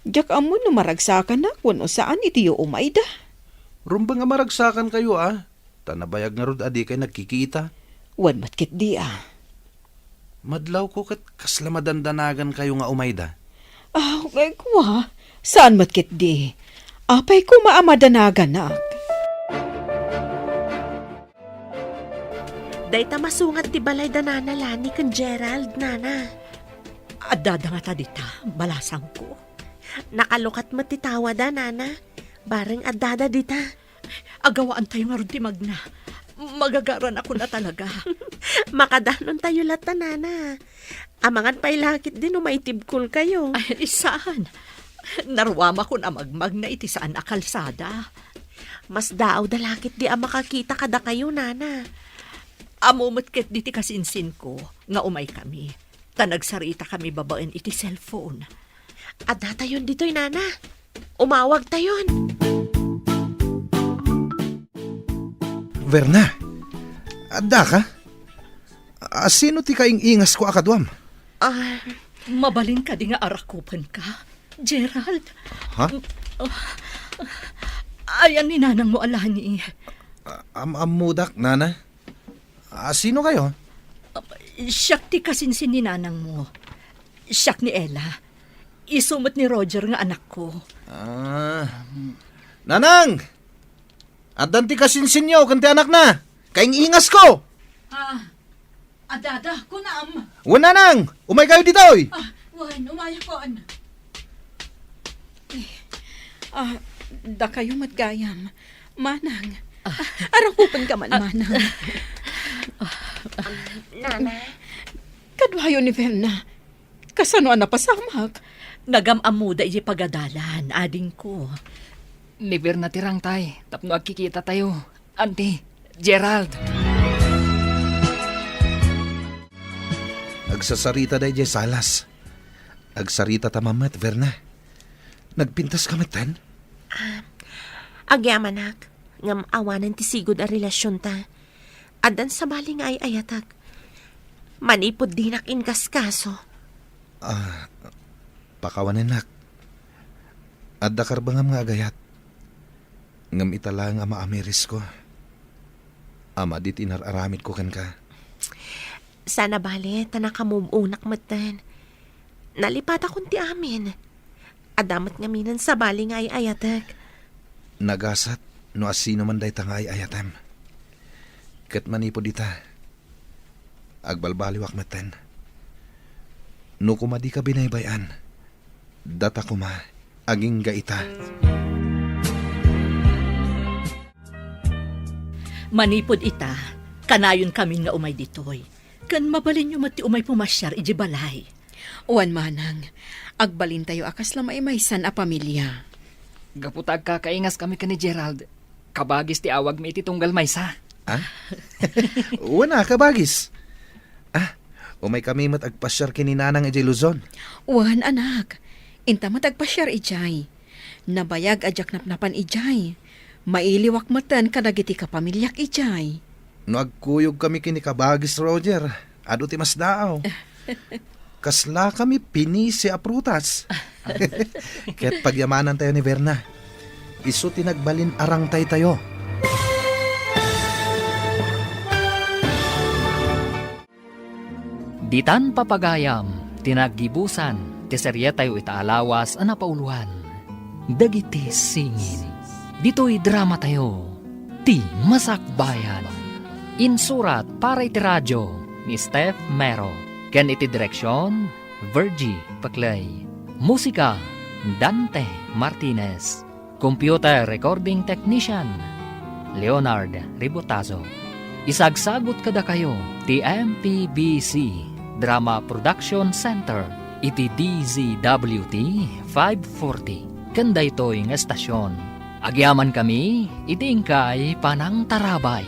Diak ammo no maragsakanak wenno saan iti umayda. Rumbeng a maragsakankayo, a. Ta nabayag ngarud a dikay nagkikita. Wen met ketdi, a. Madlawko ket kasla madandanagankayo nga umayda. Aw, kua, saan met ketdi. Apay koma a madanaganak. Dayta masungat ti balay da Nana Lani ken Gerald, Nana. Addada ngata dita, balasangko? Nakalukat met ti tawada, Nana. Bareng addada dita. Agawaantayo ngarud ti magna. Magagaranakon a talaga. Makadanontayo latta, Nana. Amangan pay la ketdi no maitibkolkayo. Ay, saan. Naruamakon a magmagna iti saan a kalsada. Masdaawda la ketdi a makakita kadakayo, Nana. Ammo met ketdi ti kasinsinko nga umaykami. Ta nagsaritakami babaen iti cellphone. Addatayon ditoy, Nana. Umawagtayon. Verna, addaka? A, sino ti kaing-ingasko a kaduam? Ah, mabalin kadi nga arakupenka, Gerald? Ha? Ayan ni nanangmo a Lani. A, am-ammodak, Nana. A, sino kayo? Siak ti kasinsin ni nanangmo. Siak ni Ella. Isu met ni Roger nga anakko. Ah, Nanang! Addan ti kasinsinyo ken ti anakna. Kaing-ingasko! Ah, adada, kunam. Wen, Nanang! Umaykayo ditoy! Ah, wen, umayakon. Eh, ah, dakayo met gayam. Manang. Ah. Arakupenka man, ah, Manang. Nana? Kaduayo ni Verna. Kasano a napasamak? Nagam-ammoda idiay pagadalan, adingko. Ni Verna ti rangtay, tapno agkikitatayo. Auntie, Gerald. Agsasarita daydiay salas. Agsaritata man met, Verna. Nagpintaska metten? Ah, agyamanak. Ngem awanen ti sigud a relasionta. Addan sabali nga ay-ayatek. Manipud dinak inkaskaso. Ah, pakawanennak. Adda karbengam nga agayat. Ngem ita laeng a maamirisko. A madi ti inar-aramidko kenka. Saan a bale, ta nakamove-onak metten. Nalipatakon ti amin. Adda met ngamin sabali nga ay-ayatek. Nagasat no asino man dayta nga ay-ayatem. Ket manipud ita, agbalbaliwak metten. No koma dika binaybay-an, data koma, agingga ita. Manipud ita, kanayon kamin nga umay ditoy. Ken mabalinyo met ti umay pumasiar idiay balay. Wen manang, agbalintayo a kasla maimaysan a pamilia. Gapu ta agkakaingas kami ken ni Gerald, kabagis ti awagmi iti tunggal maysa. Ah? Wen a, kabagis. Ah, umay kami met agpasiar ken ni Nanang idiay Luzon. Wen, anak, inta met agpasiar idiay. Nabayag a diak napnapan idiay. Mailiwak metten kadagiti kapamiliak idiay. No agkuyog kami ken ni kabagis Roger, adu ti masdaaw. Kasla kami pinisi a prutas. Ket pagyamanantayo ni Verna. Isu ti nagbalin arangtaytayo. Ditan papagayam ti naggibusan ti serietayo ita a lawas a napauloan, Dagiti Singin. Ditoy dramatayo, Ti Masakbayan. Insurat para iti radio ni Steph Mero ken iti direksion, Virgie Paclay. Musika, Dante Martinez. Computer recording technician, Leonard Ribotazo. Isagsagut kadakayo ti M P B C Drama Production Center iti D Z W T five forty. Ken daytoy nga estasion, agyamankami iti inkay panangtarabay.